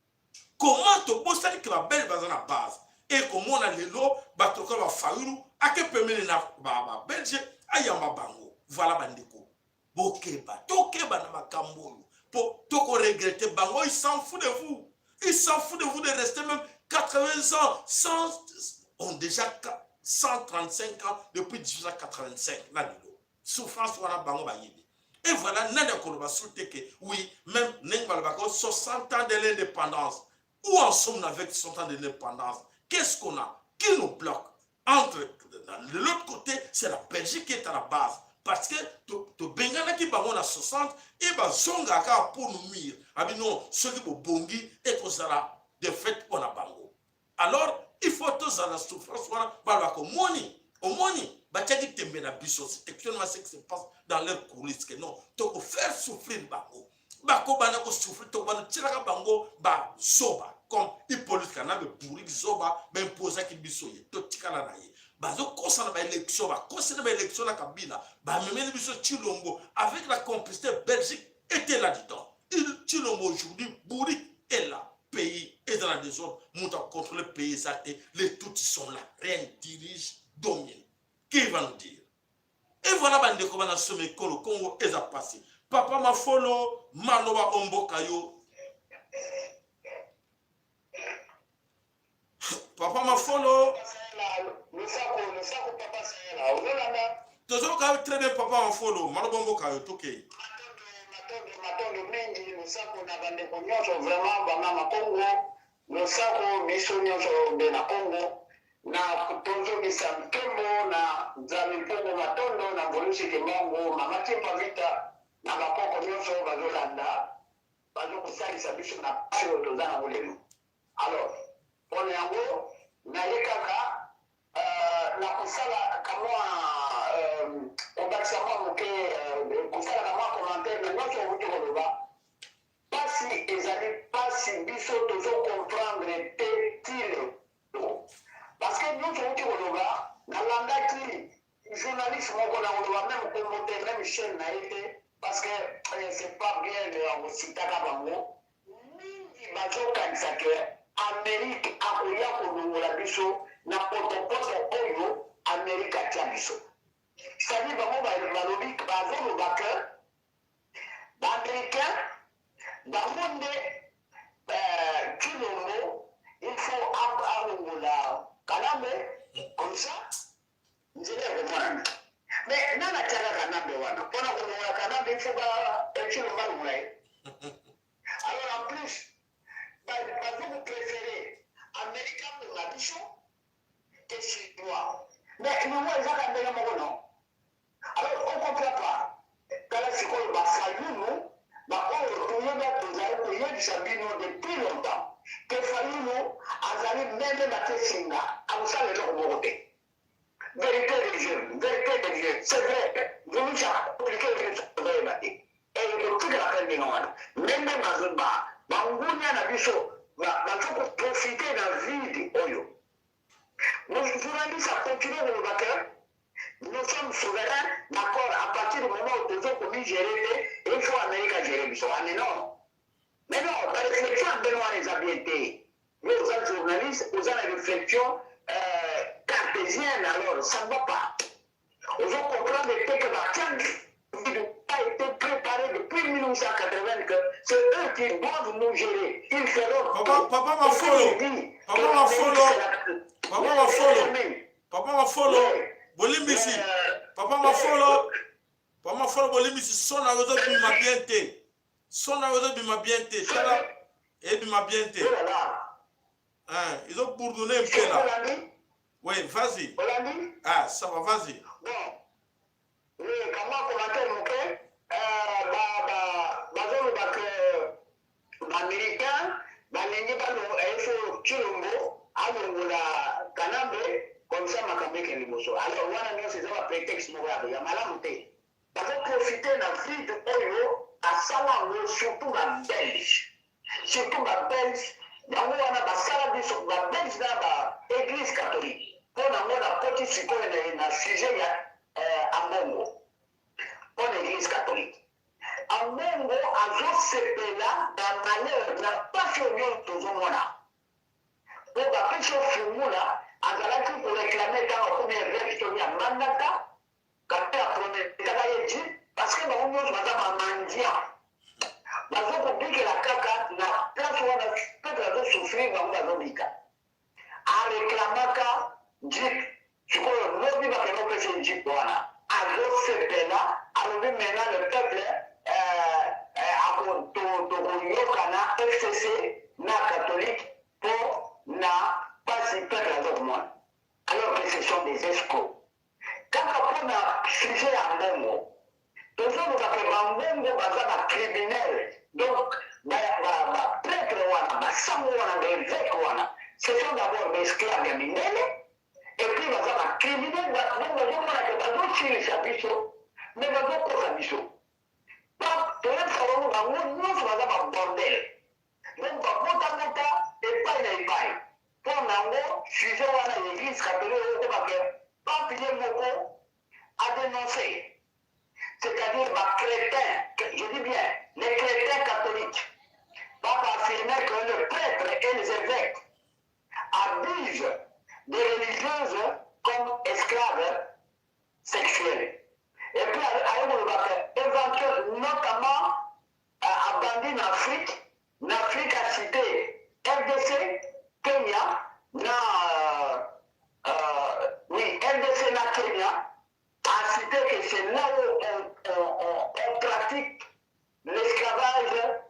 A: Comment tobosani ke babelge baza na base? E komona lelo bato lokola bafayulu ake pembeni na babelge, ayamba bango. Voilà, bandeko, bokeba, tokeba na makambo oyo mpo tokoregretter bango. Il s'en fout de vous, il s'en fout de vous, de rester même 80 ans, 100, ont déjà 135 ans depuis 1885 na lelo. Souffrance wana bango bayebi. Et voilà, nani akoloba su te ke oui, même ndenge balobaka 60 ans de l'indépendance, où en sommes-nous avec 60 ans de l'indépendance? Qu'est-ce qu'on a qui nous bloque? Entre de l'autre côté, c'est la Belgique qui est à la base, parce que tobenganaki bango na 60 e bazongaka kaka pour nous nuire. Abi non, soki bobongi, ekozala défaite mpo na bango. Alors il faut tozala souffrance wana. Balobaka omoni, omoni batiaki tembe na biso. C'est actuellement ce qui se passe dans leur coulisses, que non, tokofaire souffrir bango, bakobanda kosouffrir, tokobanda tielaka bango bazoba comme Hippolyte Kanambe, bourrique, zoba baimposaki biso ye, totikala na ye. Bazokosa na baélection, bakosi na baélection na Kabila, bamemeli biso Tshilombo avec la complicité Belgique était là-dedans. Tshilombo aujourd'hui, bourrique, est là. Pays est dans la désordre, moto acontrôle pays eza te. Les tutsis sont là, rien, dirige, domine. Qui va nous dire? Et voilà, bandeko bana somo ekolo Congo, eza pasi. Papa Mafolo, maloba omboka yo, papa Mafolo.
C: Losako, papa Sayala, ozolanda?
A: Tozoka très bien, papa Mafolo, maloba mboka yo, tokei.
C: Matondo, matondo mingi, losako na bandeko nyonso, vraiment bamama Kongo, losako biso nyonso bena Kongo, na tozongisa nkembo na Nzambe Mpongo. Matondo na Mvolusi Kimbangu, Mama Kimpa Vita na bakoko nyonso bazolanda, bazokosalisa biso na pasi oyo toza nango lelo. Alors, mpona yango naye kaka na kosala kamwa kobakisa mwa moke, kosala kamwa commentaire na nyonso outi koloba. Pasi ezali pasi, biso tozocomprendre te ti lelo, parce que nyonso outi koloba, nalandaki journaliste moko na koloba même kombo te, même chaîne na ye te, parce que c'est pas bien ya kositaka bango mingi. Bazokanisa ke Amérique akoya kolongola biso na potopoto oyo Amérique atia biso. C'est-à-dire bango balobi, bazoloba ke baaméricain bango nde Tshilombo il faut alongola Kanambe, comme ça nzela ekomonana. Mais nani atiaka Kanambe wana? Mpona kolongola Kanambe, il faut Tshilombo alongola ye? Alors, en plus bazokopréférer Amérique abonga biso ke Chinois, mais liwa ezaka ndenge moko, non? Alors on comprend pas. Tala sikoyo bafayulu baoyo toyeba, tozali koyebisa bino depuis longtemps ke Fayulu azali meme bate singa, akosala eloko moko te. Vérité de Dieu, vérité de Dieu, c'est vrai, volusa compliqué, tozoyeba te ekotikalaka ndenge wana. Ndenge bangunia na biso bazokoprofiter na vide oyo, journaliste acontinue koloba ke nous sommes souverains, d'accord, à partir du moment où tozo komigérer te, il faut Amérique agérer biso. Ah mais non, mais non, baréflexion ya ndenge wana eza bien te. Yo oza journaliste, oza na réflexion cartésienne, alors ça ne va pas. Ozo comprendre te que batia a été préparé depuis 1980, que c'est eux qui doivent nous gérer. Ils feront.
A: Papa, Papa Mafolo, Papa Mafolo, Papa Mafolo, Papa Mafolo, bolimbisi, Papa Mafolo, Papa Mafolo, bolimbisi, son na ozobima bien te. Son na ozobima bien te. Tala, ebima bien te. Hein, ils ont bourdonné un peu là. Oui, vas-y. Ah, ça va, vas-y.
C: Bon. Oui, comment commentaire moke, bazoloba ke baaméricain balingi ifo Tshilombo alongola Kanambe, comme ça makambo ekende liboso. Alors wana nyonso eza baprétexte moko ya malamu te. Bazoprofiter na vide oyo asala yango, surtout babelge, surtout babelge. Yango wana basala biso babelge na baéglise catholique. Mpo nango nakoti sikoyo na sujet ya Ambongo. Mpo na église catholique, Ambongo azosepela na malheur, na pasi oyo nyonso tozomona, mpo bapesi yo fungula. Azalaki koréclamer ntango akomi évêque tomi ya Mbandaka, kate aprometaka ye jeep, parce que bango nyonso baza bamendiants, bazokobikela kaka na place wana. Peuple azosouffrir, bango bazobika. Areklamaka jeep, sikoyo lobi bakende kopesa ye jeep wana, azosepela, alobi maintenant le peuple tokoyokana FCC na catholique mpo na pasi peuple azokomona, alors que ce sont des escrocs. Kaka mpona sujet ya mbongo, tozoloba ke bambongo baza bacriminel. Donc baprêtre wana, basango wana, baévêque wana, ce sont d'abord baesclave ya mindele et puis baza bacriminel. Donc bazomona ke bazosilisa biso, mais bazokosa biso. Toyebisa bango, bango nyonso baza babordel. Donc babotabota epai na epai. Mpo nango sujet wana ya église catholique oyo okobake, pape ye moko a dénoncé, c'est-à-dire bachrétien, je dis bien les chrétiens catholiques. Pape affirmait que le prêtre et les évêques abusent des religieuses comme esclaves sexuels. Et puis ayokoloba éventuellement, notamment abandi na Afrique, na Afrique a cité RDC, Kenya na oui, RDC na Kenya, a cité que c'est là où on pratique l'esclavage. esclavage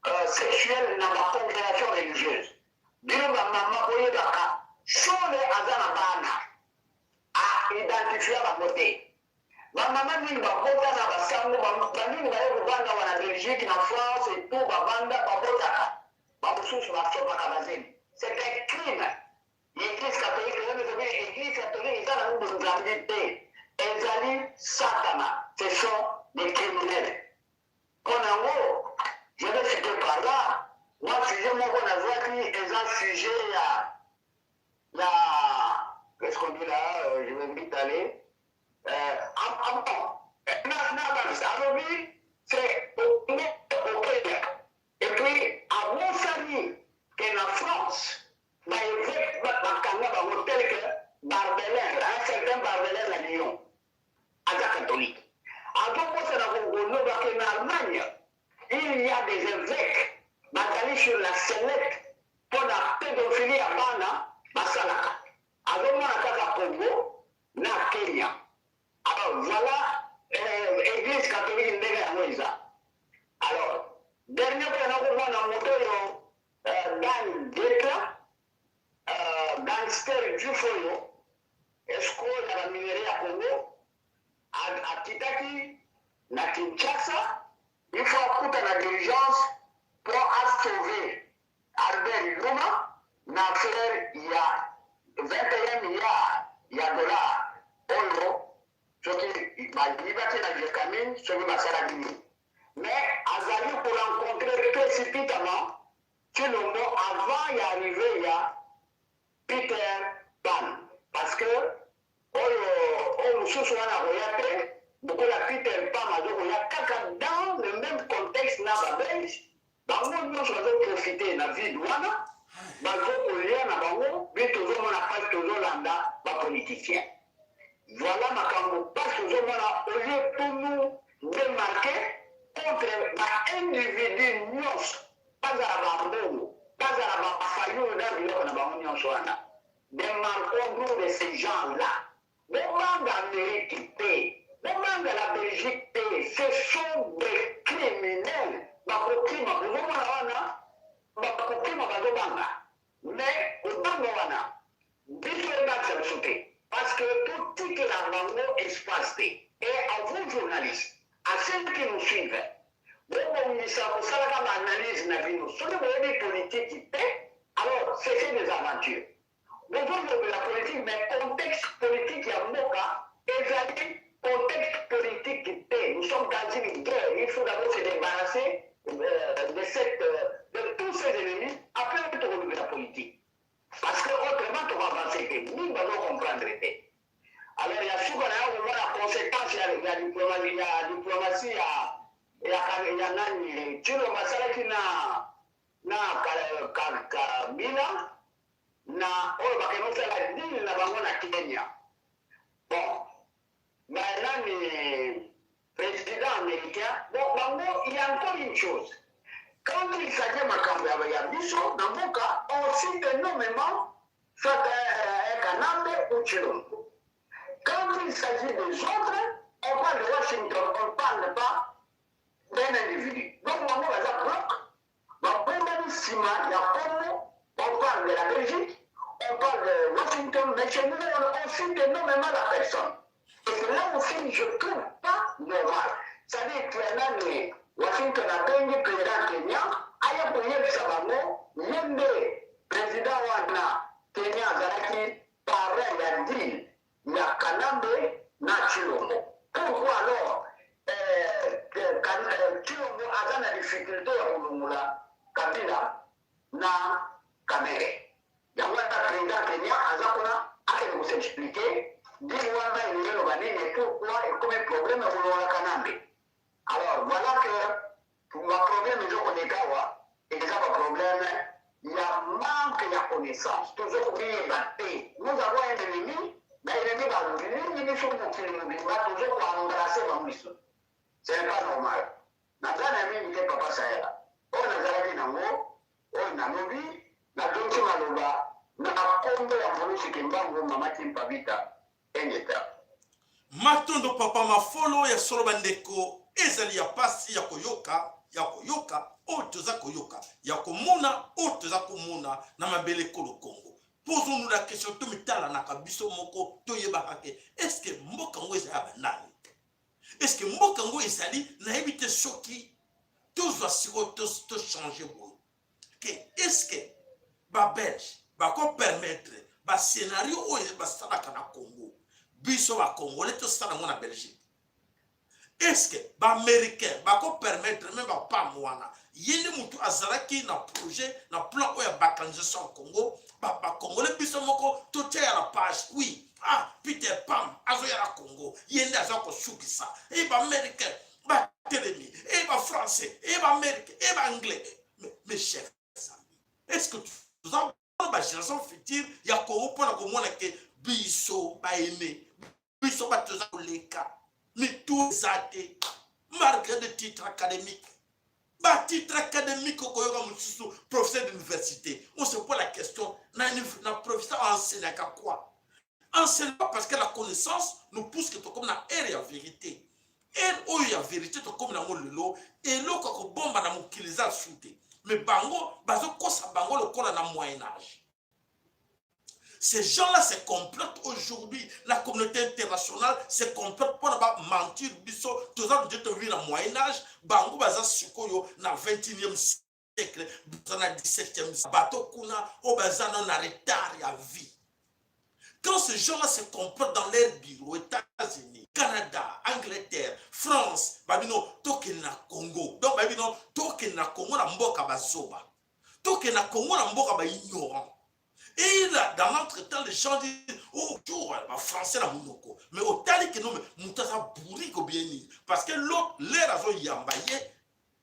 C: euh, sexuel na ba congrégation religieuse. Bino ba mama boyebaka Shole aza na bana a identifia bango te. Ba mama mingi babota na basango bamingi baye kovanda wana Belgique na France et tout bavanda babotaka bamosusu basopaka bazemi. C'est un crime. Eglise catholique wana ezali eglise catholique eza nango bonzambi te ezali satana ce sont des criminels mpo na yango je vais citer par là mwa sujet moko nazwaki eza sujet ya ya qu'est-ce qu'on dit là euh, je vais vite aller euh, ah, ah, bon na na alobi c'est au Congo au Kenya et puis abosani ke na France Ba eveques bakanga bango tel que Barbelin, un certain Barbelin na Lyon aza catholique. Azobosana koloba ke na Allemagne il y a des eveques bazali sur la sellette mpo na pedophilie ya bana basalaka. Azomona kaka Congo na Kenya. Alors voilà euh, église catholique ndenge yango eza. Alors dernier point nakomona moto oyo Dan Gekla, gangster juif oyo escroc ya ba minerais ya Congo akitaki na Kinshasa il faut akutana d'urgence po a sauver Albert Yuma na affaire ya 21 milliards ya dollars oyo soki bayibaki na Gécamines soki basalaki nini Mais azali ko rencontrer precipitamment Tshilombo avant ya arrivee ya Peter Pan parce que oyo oyo mosusu wana akoya te lokola Peter Pam azo koya kaka dans le même contexte na ba Belge bango nyonso bazo profiter na vide wana bazo kolia na bango biso tozomona pasi tozolanda ba politiciens voilà makambo pasi tozomona au lieu tunu demarque contre ba individu nyonso bazala ba mbongo bazala ba fayulu na biloko na bango nyonso wana demarquons nous de ces gens là bobanga Amérique te bobanga la Belgique te ce sont des criminels bakokima bozomona wana bakokima bazobanga mais kobanga wana biso ebakisa biso te parce que totikela bango espace te et à vous journalistes à ceux qui nous suivent bobongisa kosalaka baanalyse na bino soki boyebi politiki te alors cessez des aventures bozolobela politique mais contexte politique ya mboka ezali contexte politique te nous sommes dans une guerre il faut d'abord se débarrasser euh, de cette euh, de tous ces ennemis après tokolobela politique Parce que autrement toko avancer te. Mingi bazo comprendre te. Alors ya suka na ya komona conséquence ya ya diplomatie ya diplomatie ya ya ya nani Tshilombo asalaki na na Kabila na oyo bakende kosala deal na bango na Kenya. Bon, ba nani président américain bon bango il y a encore une chose quand il s'agit makambo ya ya biso na mboka on cite nommément soit un, un Kanambe ou Tshilombo quand il s'agit des autres on parle de Washington on parle pas d'un individu donc bango baza bloc Babombani sima ya kombo, on parle de la Belgique, on parle de Washington, mais chez nous on cite nommément la personne. Et c'est là aussi je trouve pas normal. C'est-à-dire que nani Washington abengi président Kenya aya koyebisa bango ye nde président wana Kenya azalaki parrain ya deal ya Kanambe na Tshilombo. Pourquoi alors euh, euh, euh, Tshilombo aza na difficulté ya kolongola Kabila na Kamerhe? Yango wana président Kenya aza kuna akende ko s'expliquer deal wana elingi eloba nini, pourquoi ekomi problème ya kolongola Kanambe. Alors voilà que ba problème ezokoleka awa eza ba problème ya manque ya connaissance, tozokoyeba te. Nous avons un ennemi, ba ennemi balingi biso mokili mobimba, tozokoembrasse bango biso, ce n'est pas normal. Naza na mingi te papa Sayala, oyo nazalaki nango oyo nalobi nazongisi maloba na kombo ya Mvuluzi Kimbangu Mama Kimpa Vita Ingeta.
A: Matondo papa Mafolo ya solo bandeko ezali ya pasi ya koyoka. Ya koyoka oyo toza koyoka, ya komona oyo toza komona na mabele ekolo Congo. Posons-nous la question, tomitalanaka biso moko, toyebaka ke est-ce mboka yango eza ya banani? Est-ce mboka yango ezali, nayebi te soki tozwa sikoyo, tochange boye ke est-ce Babelge bakopermettre bascénario oyo basalaka na Congo, biso Bacongolais tosala yango na Belgique? Est-ce Baaméricain bakopermettre me baPam wana, ye nde motu azalaki na projet, na plan oyo ya balkanisation ya Congo, Bacongolais biso moko totia ya la page? Oui, ah, Peter Pam azoya na Congo, ye nde aza kosukisa. E Baaméricain batelemi, e Bafrançais, e Baaméricain, e Baanglais. Mes chers amis, est ce que toza bagénération future ya Congo mpona komona ke biso baene, biso bato toza koleka, mitu eza te malgré de titre académique, batitre académique? Okoyoka mosusu professeur d'université, on se pose la question na professeur enseignaka quoi? Enseigne pas, parce que la connaissance nous pousse que tokomi na ère ya vérité. Ère oyo ya vérité tokomi nango lelo, eloko ya kobomba na mokili eza su te. Mais bango bazokosa bango lokola na Moyen Âge. Ces gens-là se complotent aujourd'hui. La communauté internationale se complote pour ne mentir. Biso, toza vivre na Moyen Âge. Bango baza sikoyo na 21e siècle, baza na 17e. Bato kuna oyo baza na retard ya vie. Quand ces gens-là se complotent dans leur bureau, États-Unis, Canada, Angleterre, France, babino tokende na Congo. Donc babino tokende na Congo na mboka bazoba. Tokende na Congo na mboka ba ignorant. Et là, dans l'entretemps, les gens disent, oh, jour, bah, français na monoko. Mais au tali que non, mais moto aza bourrique ou bien nini. Parce que l'autre, l'air azo yamba ye,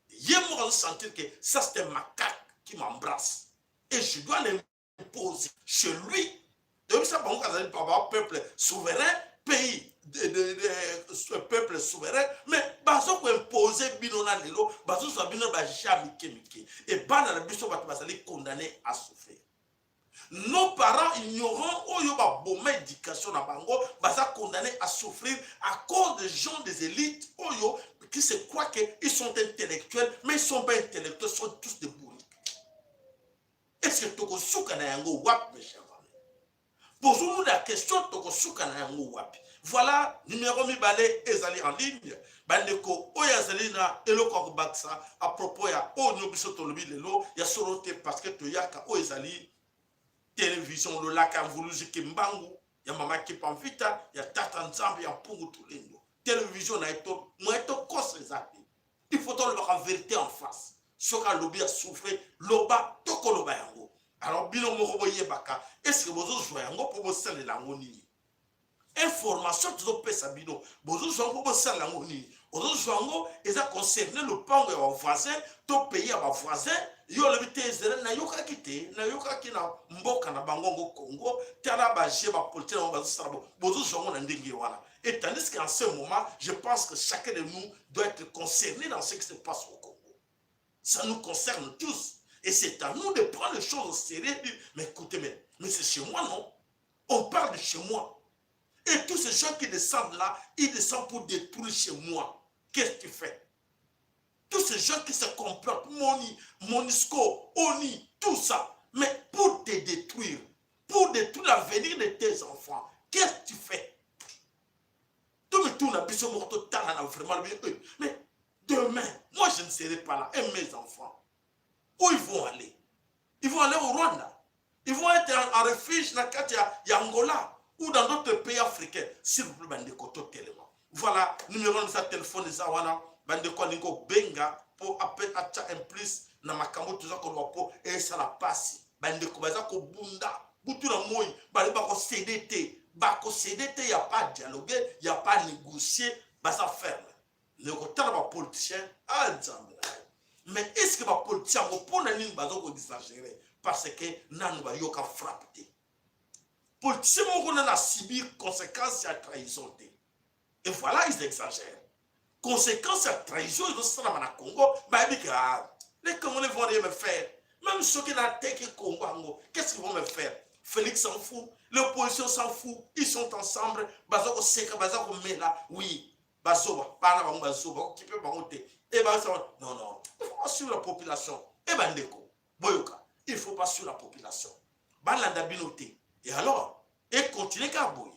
A: ye moko azo sentir que ça, c'est un macaque qui m'embrasse. Et je dois l'imposer chez lui. Donc ça, bango azali pa peuple souverain, pays de peuple souverain, mais bazo koimpose bino na lelo, bazozwa bino baja mike mike. Et bana na biso bato bazali condamné à souffrir. Nos parents ignorants oyo baboma éducation na bango baza condamnés à souffrir à cause des gens des élites oyo qui se croient qu'ils sont intellectuels, mais ils sont pas intellectuels, sont tous des bourriques. Est-ce que tokosuka na yango wapi, mes chers amis? Posons-nous la question, tokosuka na yango wapi? Voilà, numéro mibale ezali en ligne. Bandeko oyo azali na eloko ya kobakisa à propos ya oyo nio biso tolobi lelo ya solo te, parce que toyaka oyo ezali télévision Lolaka ya Mvuluzi Kimbangu, ya mama Kipamvita, ya tata Nzambe ya Mpungu Tulendo, télévision na ye to moye tokosa eza te. Il faut tolobaka vérité en face. Soki alobi asouffre, loba, tokoloba yango. Alors bino moko boyebaka, est ce que bozozwa yango mpo bosalela yango nini? Information tozopesa bino, bozozwa yango mpo bosalela yango nini? Ozozwa yango eza concerne lopango ya bavoisin to pays ya bavoisin. Yo olobi te, ezela, nayokaki te, nayokaki na mboka na bango ngo Congo, tala baje bapolitique yango bazosala. Bozozwa yango na ndenge wana. Et tandis qu'en ce moment, je pense que chacun de nous doit être concerné dans ce qui se passe au Congo. Ça nous concerne tous et c'est à nous de prendre les choses au sérieux. Mais écoutez, mais c'est chez moi, non? On parle de chez moi. Et tous ces gens qui descendent là, ils descendent pour détruire chez moi. Qu'est-ce que tu fais? Tous ces gens qui se complotent, Moni, Monisco, Oni, tout ça, mais pour te détruire, pour détruire l'avenir de tes enfants, qu'est-ce que tu fais? Tout me tourne à biso moko totala na vraiment, mais demain, moi je ne serai pas là et mes enfants, où ils vont aller? Ils vont aller au Rwanda, ils vont être en refuge na kati ya Angola ou dans d'autres pays africains. S'il vous plaît, bandeko, totelema. Voilà, numéro na biso ya telefone eza wana. Bandeko alingi kobenga mpo atya un plus na makambo toza koloba, mpo esala mpasi. Bandeko baza kobunda butu na moi, bali bakocéder te, bakocéder te. Ya pas dialogue, ya pas négocier, baza ferme. Mais kotala bapoliticien, a Nzambe na ye. Mais est ce que bapoliticien yango, mpo na nini baza koexagérer? Parce que nanu bayoka frappe te. Politicien moko nanu asubir conséquence ya trahison te. Et voilà, ils exagèrent. Conséquence ya trahison ezosalama na Congo, bayebi ke ah, les Congolais vont rien me faire. Même soki nateki Congo yango, qu'est-ce qu'ils vont me faire? Félix s'en fout, l'opposition s'en fout, ils sont ensemble, baza koseka, baza komela. Oui. Bazoba, bana bango bazoba, okipe bango te. E ba non non, il faut pas suivre la population. E bandeko, boyoka, il faut pas suivre la population. Balanda bino te. Et alors, et continuer kaka boye.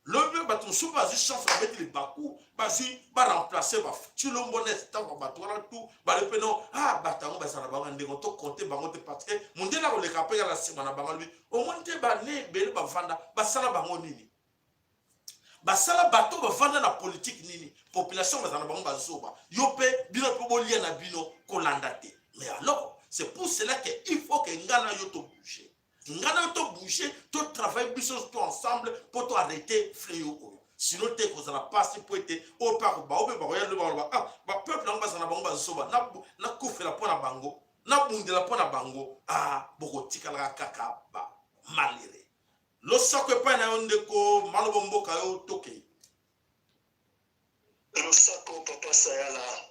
A: Lobi bato mosusu bazwi chance, babeti libaku, bazwi baremplace Tshilombo na ntango bato wana tu balobi mpe no, ah, bato yango bazala bango na ndenge tokonte bango te, parce que mondele akoleka mpe kala nsima na bango. Alobi omoni te, bane ebele bavanda, basala bango nini? Basala bato bavanda na politike nini? Population bazala na bango bazoba. Yo mpe, bino mpe bolia na bino, kolanda te. Mais alors, c'est pour cela que il faut que nga na yo tobouge, nga na yo tobouge, totravaille biso to ensemble mpo to arrêter fléau oyo. Sinon te, kozala mpasi, mpo ete oyo mpe bao mpe bakoya lobi, bakoloba: ah, bapeuple yango bazala na bango bazoba, nakufela mpo na bango, nabundela mpo na bango. Ah, bokotikalaka kaka ba malheureux. Losako epai na yo, ndeko Malobo, mboka yo, tokei.
D: Losako, papa Sayala.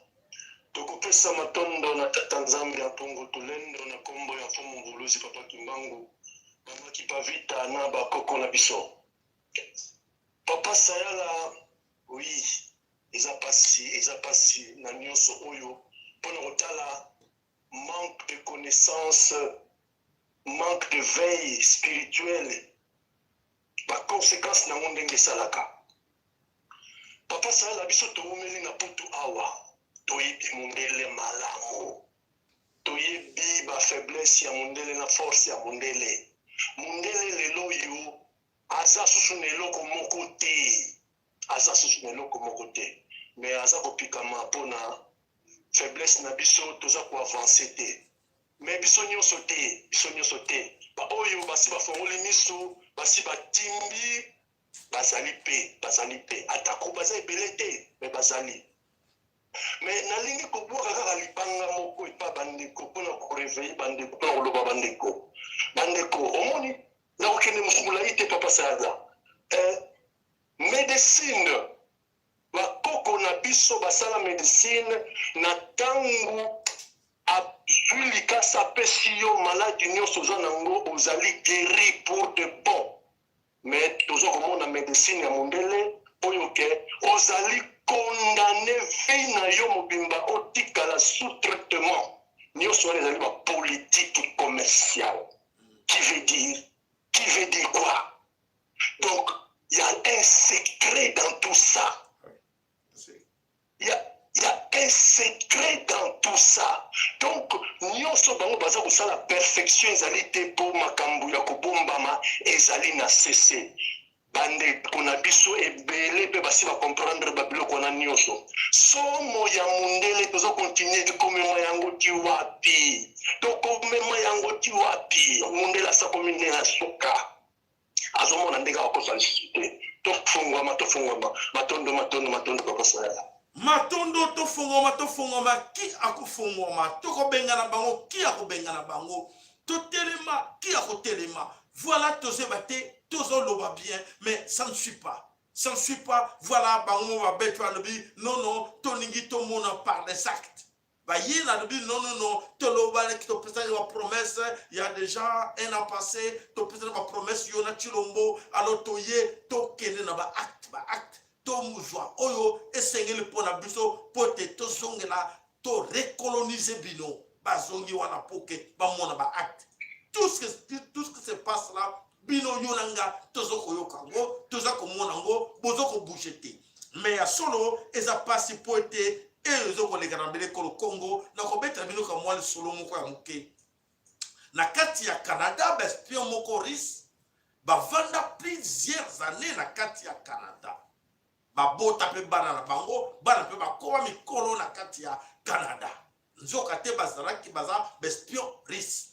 D: Tokopesa matondo na tata Nzambe ya mpongo tolendo na nkombo ya Mfumu Mvuluzi Papa Kimbangu, Mama Kipavita na bakoko na biso. Papa Sayala, oui, eza pasi, eza pasi na nyonso oyo mpona kotala manque de connaissance, manque de veille spirituelle, baconséquence nango ndenge esalaka. Papa Sayala, biso towumeli na poto awa, toyebi mondele malamu, toyebi bafaiblesse ya mondele na force ya mondele. Mondele lelo oyo aza susu na eloko moko te, aza susu na eloko moko te, mais aza kopikama mpona faiblesse na biso. Toza koavance te, mais biso nyonso te, biso nyonso te. Baoyo basi bafongoli miso, basi batimbi, bazali mpe, bazali mpe, atako baza ebele te, mais bazali. Mais nalingi kobwaka kaka libanga moko epa bandeko mpona koréveiller bandeko, mpona koloba: bandeko, bandeko, omoni, nakokende molai te, papa Sayala. Médecine, bakoko na biso basala médecine na ntango azwi likasa, apesi yo maladi nyonso oza nango, ozali guéri pour de bon. Mais toza komona médecine ya mondele oyo ke ozali condamné vie na yo mobimba, otikala sous traitement. Nyonso wana ezali bapolitique commerciale. Qui veut dire quoi? Donc il y a un secret dans tout ça. Il y a un secret dans tout ça. Donc nyonso bango baza kosala, perfection ezali te, mpo makambo ya kobombama ezali na sese. Bandeko na biso ebele mpe basi bacomprendre babiloko wana nyonso. Somo ya mondele, toza continuer komema yango ti wapi? Tokomema yango ti wapi? Mondele asakomi nde na suka, azomona ndenge akokosa lisusu te. Tofungwama, tofungwama. Matondo, matondo, matondo, papa Sayala.
A: Matondo. Tofungwama, tofungwama. Ki akofungwama, tokobengana bango. Ki akobengana bango, totelema. Ki akotelema? Voilà, tozoyeba te. Tozoloba bien, mais ça ne suit pas, ça ne suit pas. Voilà, bango babeti, balobi: non non, tolingi tomona par des actes. Baye nalobi: non non non, tolobaki, topesaki bapromesse il y a déjà un an passé, topesaki bapromesse yo na Tshilombo. Alors toye, tokende na baacte, baacte, tozwa oyo esengeli mpo na biso, mpo te tozongela torecolonize bino. Bazongi wana mpo ke bamona baacte. Tout ce qui se passe là, bino, yo na nga, toza koyoka yango, toza komona yango, boza kobouge te. Mais ya solo, eza mpasi mpo ete eyo ezokoleka na mbele ekolo Congo. Nakobetela bino ka mwa lisolo moko ya moke. Na kati ya Canada, baespion moko russe bavanda plusieurs années na kati ya Canada, babota mpe bana na bango, bana mpe bakoma mikolo na kati ya Canada. Nzoka te bazalaki baza baespion russe.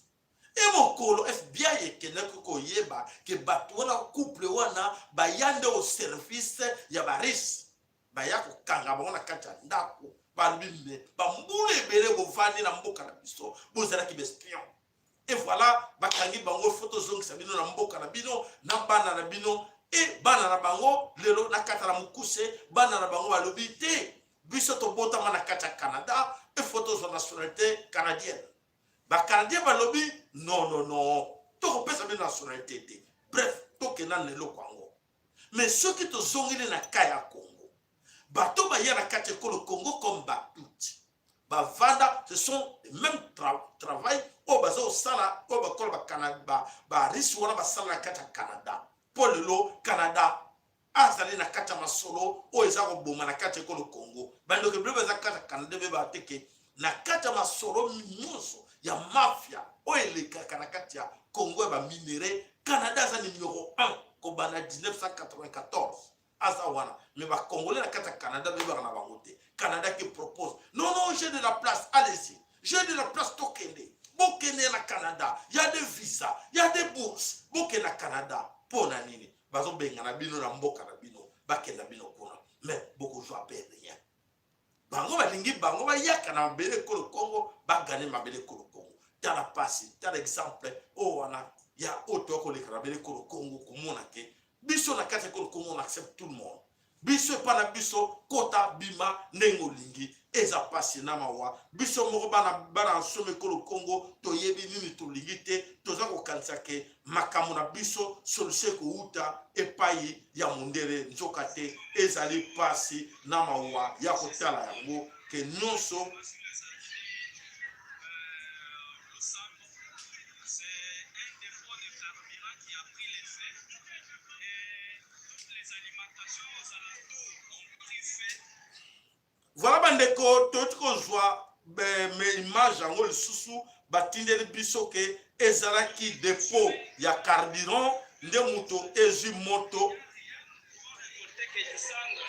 A: E mokolo FBI ekendaki koyeba ke bato wana, couple wana, baya nde au service ya barusse, baya kokanga bango na kati ya ndako. Balobi: mais bambula ebele bovandi na mboka na biso, bozalaki baespion. Et voilà, bakangi bango, faut tozongisa bino na mboka na bino na bana na bino. E bana na bango lelo, na kati na mokuse, bana na bango balobi te: biso tobotama na kati ya Canada, il faut tozwa nationalité canadienne. Bacanadien balobi: non non non, tokopesa bino nationalité te. Bref, tokenda na eloko yango. Mais soki tozongeli na ka ya Congo, Bato baya na kati ekolo Congo comme batutsi bavanda, ce sont les mêmes travail oyo baza kosala, oyo bakola barusse wana basala na kati ya Canada. Mpo lelo Canada azali na kati ya masolo oyo eza koboma na kati ya ekolo Congo. Bandeko ebele baza kati ya Canada beba te ke na kati ya masolo nyonso ya mafia oyo elekaka na kati ya Congo ya baminerais, Canada aza numero 1 kobanda 1994, aza wana. Mais bacongolais na kati ya Canada bebaka na bango te. Canada qui propose: "Non, non, j'ai de la place, allez-y, j'ai de la place, tokende, bokende na Canada, ya des visa, ya des bourses, bokende na Canada." Mpo na nini bazobengana bino na mboka na bino? Bakenda bino kuna, mais bokozwa mpe rien. Bango balingi bango bayaka na mabele ekolo Kongo, bagane mabele ekolo Kongo. Tala pasi, tala exemple oyo wana ya oyo toya koleka na mabele ekolo Kongo, komona ke biso na kati ya ekolo Kongo, on accepte tout le monde. Biso epa na biso, kota bima ndenge olingi. Eza pasi na mawa. Biso moko bana, bana nsomo ekolo Kongo, toyebi nini tolingi te. Toza kokanisa ke makambo na biso, solution ekowuta epai ya mondele, nzoka te. Ezali pasi na mawa ya kotala yango ke nyonso.
B: C'est un dépôt de carburant qui a pris le feu et toutes les alimentations aux alentours ont pris feu.
A: Voilà, bandeko, toyoti kozwa me image yango lisusu. Batindeli biso ke ezalaki dépôt ya carburant nde moto ezwi moto.
B: Récolter que du cendre.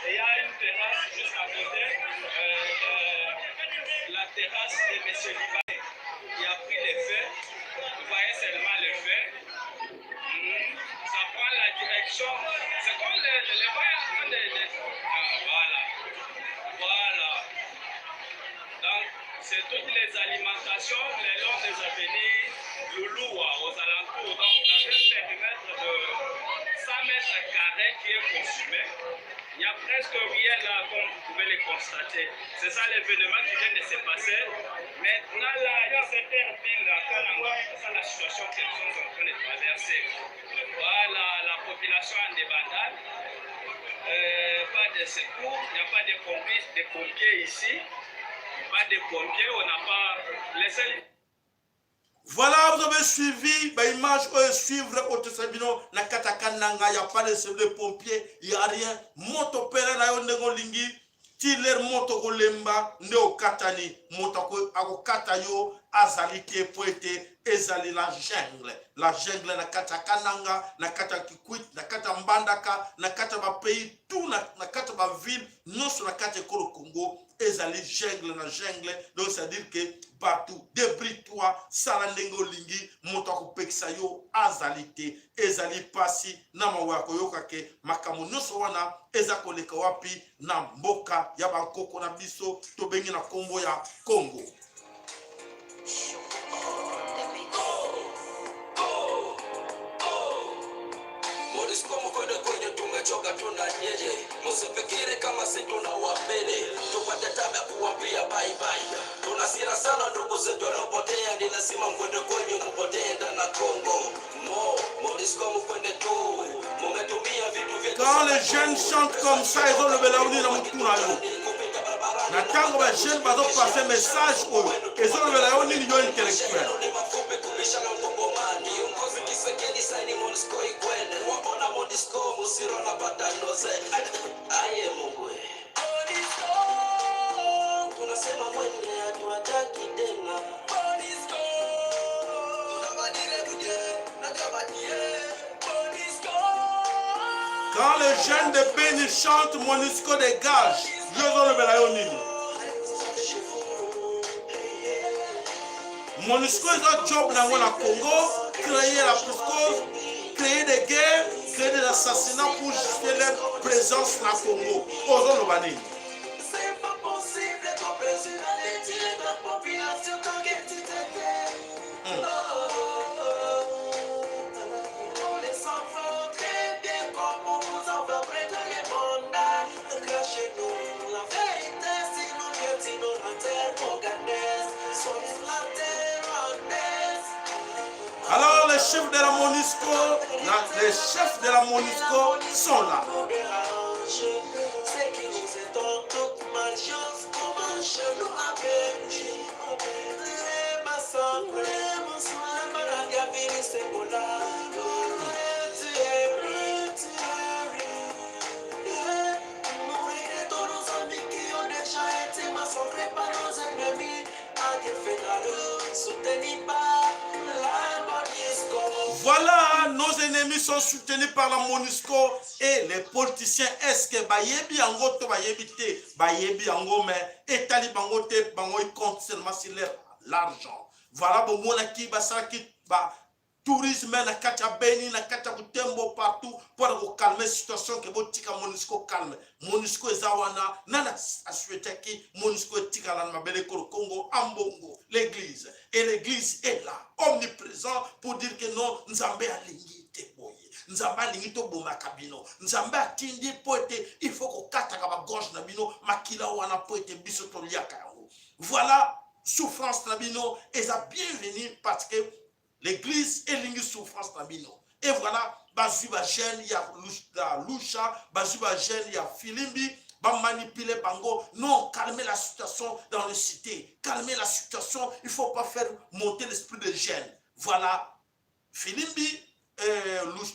B: Et il y a une terrasse juste à côté, la terrasse de M. Libanais qui a pris le feu. Vous voyez seulement le feu. Ça prend la direction. C'est comme le vent est en train de. Ah, voilà. Voilà. Donc, c'est toutes les alimentations le long des avenues Louloua, aux alentours. Donc, dans un périmètre de 100 mètres carrés qui est consumé. Il n'y a presque rien là, comme vous pouvez le constater. C'est ça l'événement qui vient de se passer. Maintenant, là, à 17h pile, à Kananga, c'est ça la situation que nous sommes en train de traverser. Voilà, la population en débandade. Pas de secours, il n'y a pas de pompiers ici. Pas de pompiers, on n'a pas. Les seuls
A: Voilà, vous avez suivi baimage oyo, suivre otesa bino na kati ya Kananga. Ya pas de de pompier, ya rien. Moto pela na yo ndenge olingi ti lere moto kolemba nde okatani. Moto akokata yo azali te, po ete ezali la jungle, la jungle na kati ya Kananga, na kati ya Kikwit, na kati ya Mbandaka, na kati ya bapays tout, na kati ya baville nyonso na kati ya ekolo Congo, ezali jungle na jungle. Donc c'est à dire que bato, débrouille-toi, sala ndenge olingi, moto akopekisa yo azali te. Ezali mpasi na mawa ya koyoka ke makambo nyonso wana eza koleka wapi? Na mboka ya bankoko na biso tobengi na nkombo ya Congo.
E: MONUSCO mkwende kwenye, tumechoka, tuna nyeje, msifikiri kama si tuna wapele tupate tabu ya kuwambia bye bye. Tuna hasira sana, ndugu zetu waliopotea, ni lazima mkwende kwenye mpotee na Kongo mo MONUSCO mkwende tu, mumetumia vitu vyetu.
A: Quand les jeunes chantent comme ça, ezolobela yo nini na motu na yo? Na ntango bajeune bazopase message oyo, ezolobela yo nini, yo intellectuel?
E: Ni mafupi kubishana mkongomani kiongozi Tshisekedi saini MONUSCO ikwende wapona MONUSCO musiro na patanoze aye Mungu tunasema mwende hatuwataki tena. MONUSCO tunabadile budie na jabadie MONUSCO.
A: Quand les jeunes de Beni chantent "Monusco dégage", yo ezolobela yo nini? MONUSCO eza job nango na Congo: créer la psychose, créer des guerres, créer des assassinats pour justifier leur présence na Congo. Ozoloba nini?
E: C'est pas possible, ton président détire la population tant que tu t'étais. Oh, oh, oh. Nous les enfants très bien comme vous en va prendre les mandats. Crachez-nous la vérité si nous piétinons la terre congolaise. Sommes la terre rwandaise.
A: Alors les chefs de la MONUSCO, les chefs de la MONUSCO sont là.
E: Nous dérange, ce qui nous
A: Voilà, nos ennemis sont soutenus par la MONUSCO et les politiciens. Est-ce que bayebi yango to bayebi te? Bayebi yango mais etali bango te, bango ils comptent seulement sur l'argent. Voilà bomonaki basalaki ba tourisme na kati ya Beni, na kati ya Butembo, partout mpo na kocalmer situation ke botika MONUSCO calme. MONUSCO eza wana, nani asouhaitaki MONUSCO etikala na mabele ekolo Congo? Ambongo, l'église. Et l'église est là, omniprésent pour dire que non, Nzambe alingi te boye. Nzambe alingi tobomaka bino. Nzambe atindi mpo ete il faut kokataka bagorge na bino, makila wana mpo ete biso toliaka yango. Voilà, souffrance na bino eza bienvenue parce que l'église elingi souffrance na bino. Et voilà, bazwi bajeune ya Lucha, bazwi bajeune ya Filimbi, bamanipuler bango. Non, calmer la situation dans le cité, calmer la situation, il faut pas faire monter l'esprit de gêne. Voilà, Filimbi,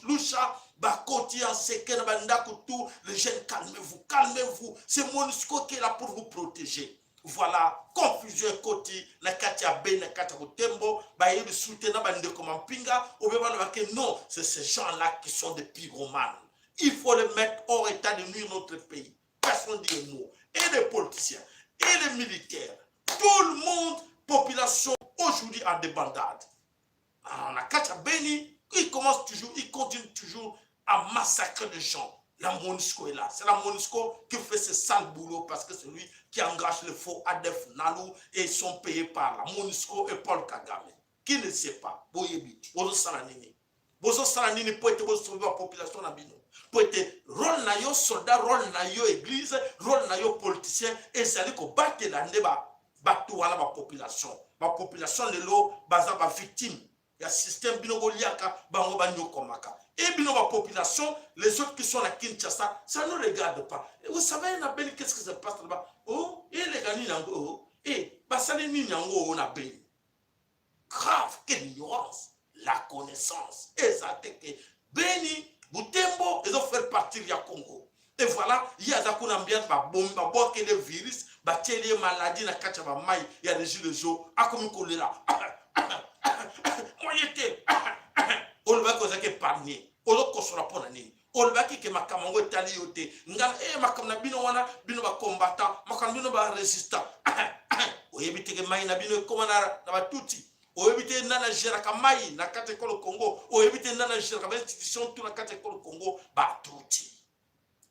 A: Lucha, bakoti en seke na bandako, tout les jeunes, calmez-vous, calmez-vous, c'est MONUSCO qui est là pour vous protéger. Voilà, confusion ekoti na kati ya Beni, na kati ya Butembo. Bayebi sute na bandeko mampinga obe balobake non, c'est ces gens-là qui sont des pyromanes, il faut les mettre hors état de nuire notre pays. Personne dit un mot, et les politiciens et les militaires, tout le monde, population aujourd'hui en débandade. Na kati ya Beni, il commence toujours, il continue toujours à massacrer les gens. La MONUSCO est là. C'est la MONUSCO qui fait ce sale boulot parce que c'est lui qui engage le faux ADF Nalu et ils sont payés par la MONUSCO et Paul Kagame. Qui ne sait pas? Boyebi. Bozosala nini? Bozosala nini po ete bosauver ba population na bino? Po ete rôle na yo soldat, rôle na yo église, rôle na yo politicien ezali kobatela nde ba bato wana, ba population. Ba population lelo baza ba victime ya système bino boliaka, bango banyokomaka. Et bino ba population, les autres qui sont à Kinshasa, ça ne regarde pas. Et vous savez, na Beni, qu'est-ce qui se passe là-bas? Oh, eleka nini yango? Oh, e basali nini yango oyo na Beni? Grave, quelle ignorance! La connaissance eza te ke Beni, Butembo ezofaire partir ya Congo. Et voilà, ye aza kuna, ambiance, babomi, babwakeli virus, batieli ye maladie na kati ya bamai ya régie des eaux, akomi kolela moye te. Olobaki ozalaki épargné, ozokosola mpo na nini? Olobaki ke makambo yango etali yo te. Nga e makambo na bino wana, bino bacombattant, makambo bino barésistant, oyebi teke mai na bino ekóma na batuti. Oyebi te nani agéraka mai na kati ya ekolo Congo. Oyebi te nani agéraka bainstitution tout na kati ya ekolo Congo. Batuti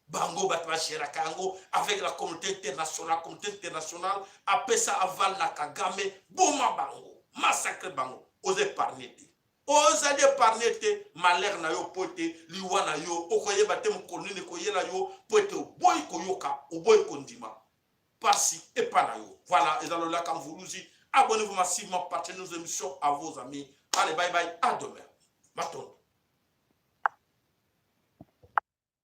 A: bango bato bagéraka yango avec la communauté internationale. Communauté internationale apesa aval na Kagame, boma bango, massacre bango. Oza épargne te, ozali épargne te. Malheur na yo, mpo ete liwa na yo okoyeba te mokolo nini ekoyela yo, mpo ete oboyi koyoka, oboyi kondima pasi epa na yo. Voilà, eza Lolaka Mvuluzi. Abonnez-vous massivement, partagez nos émissions à vos amis. Allez, bye bye, à demain, matondo.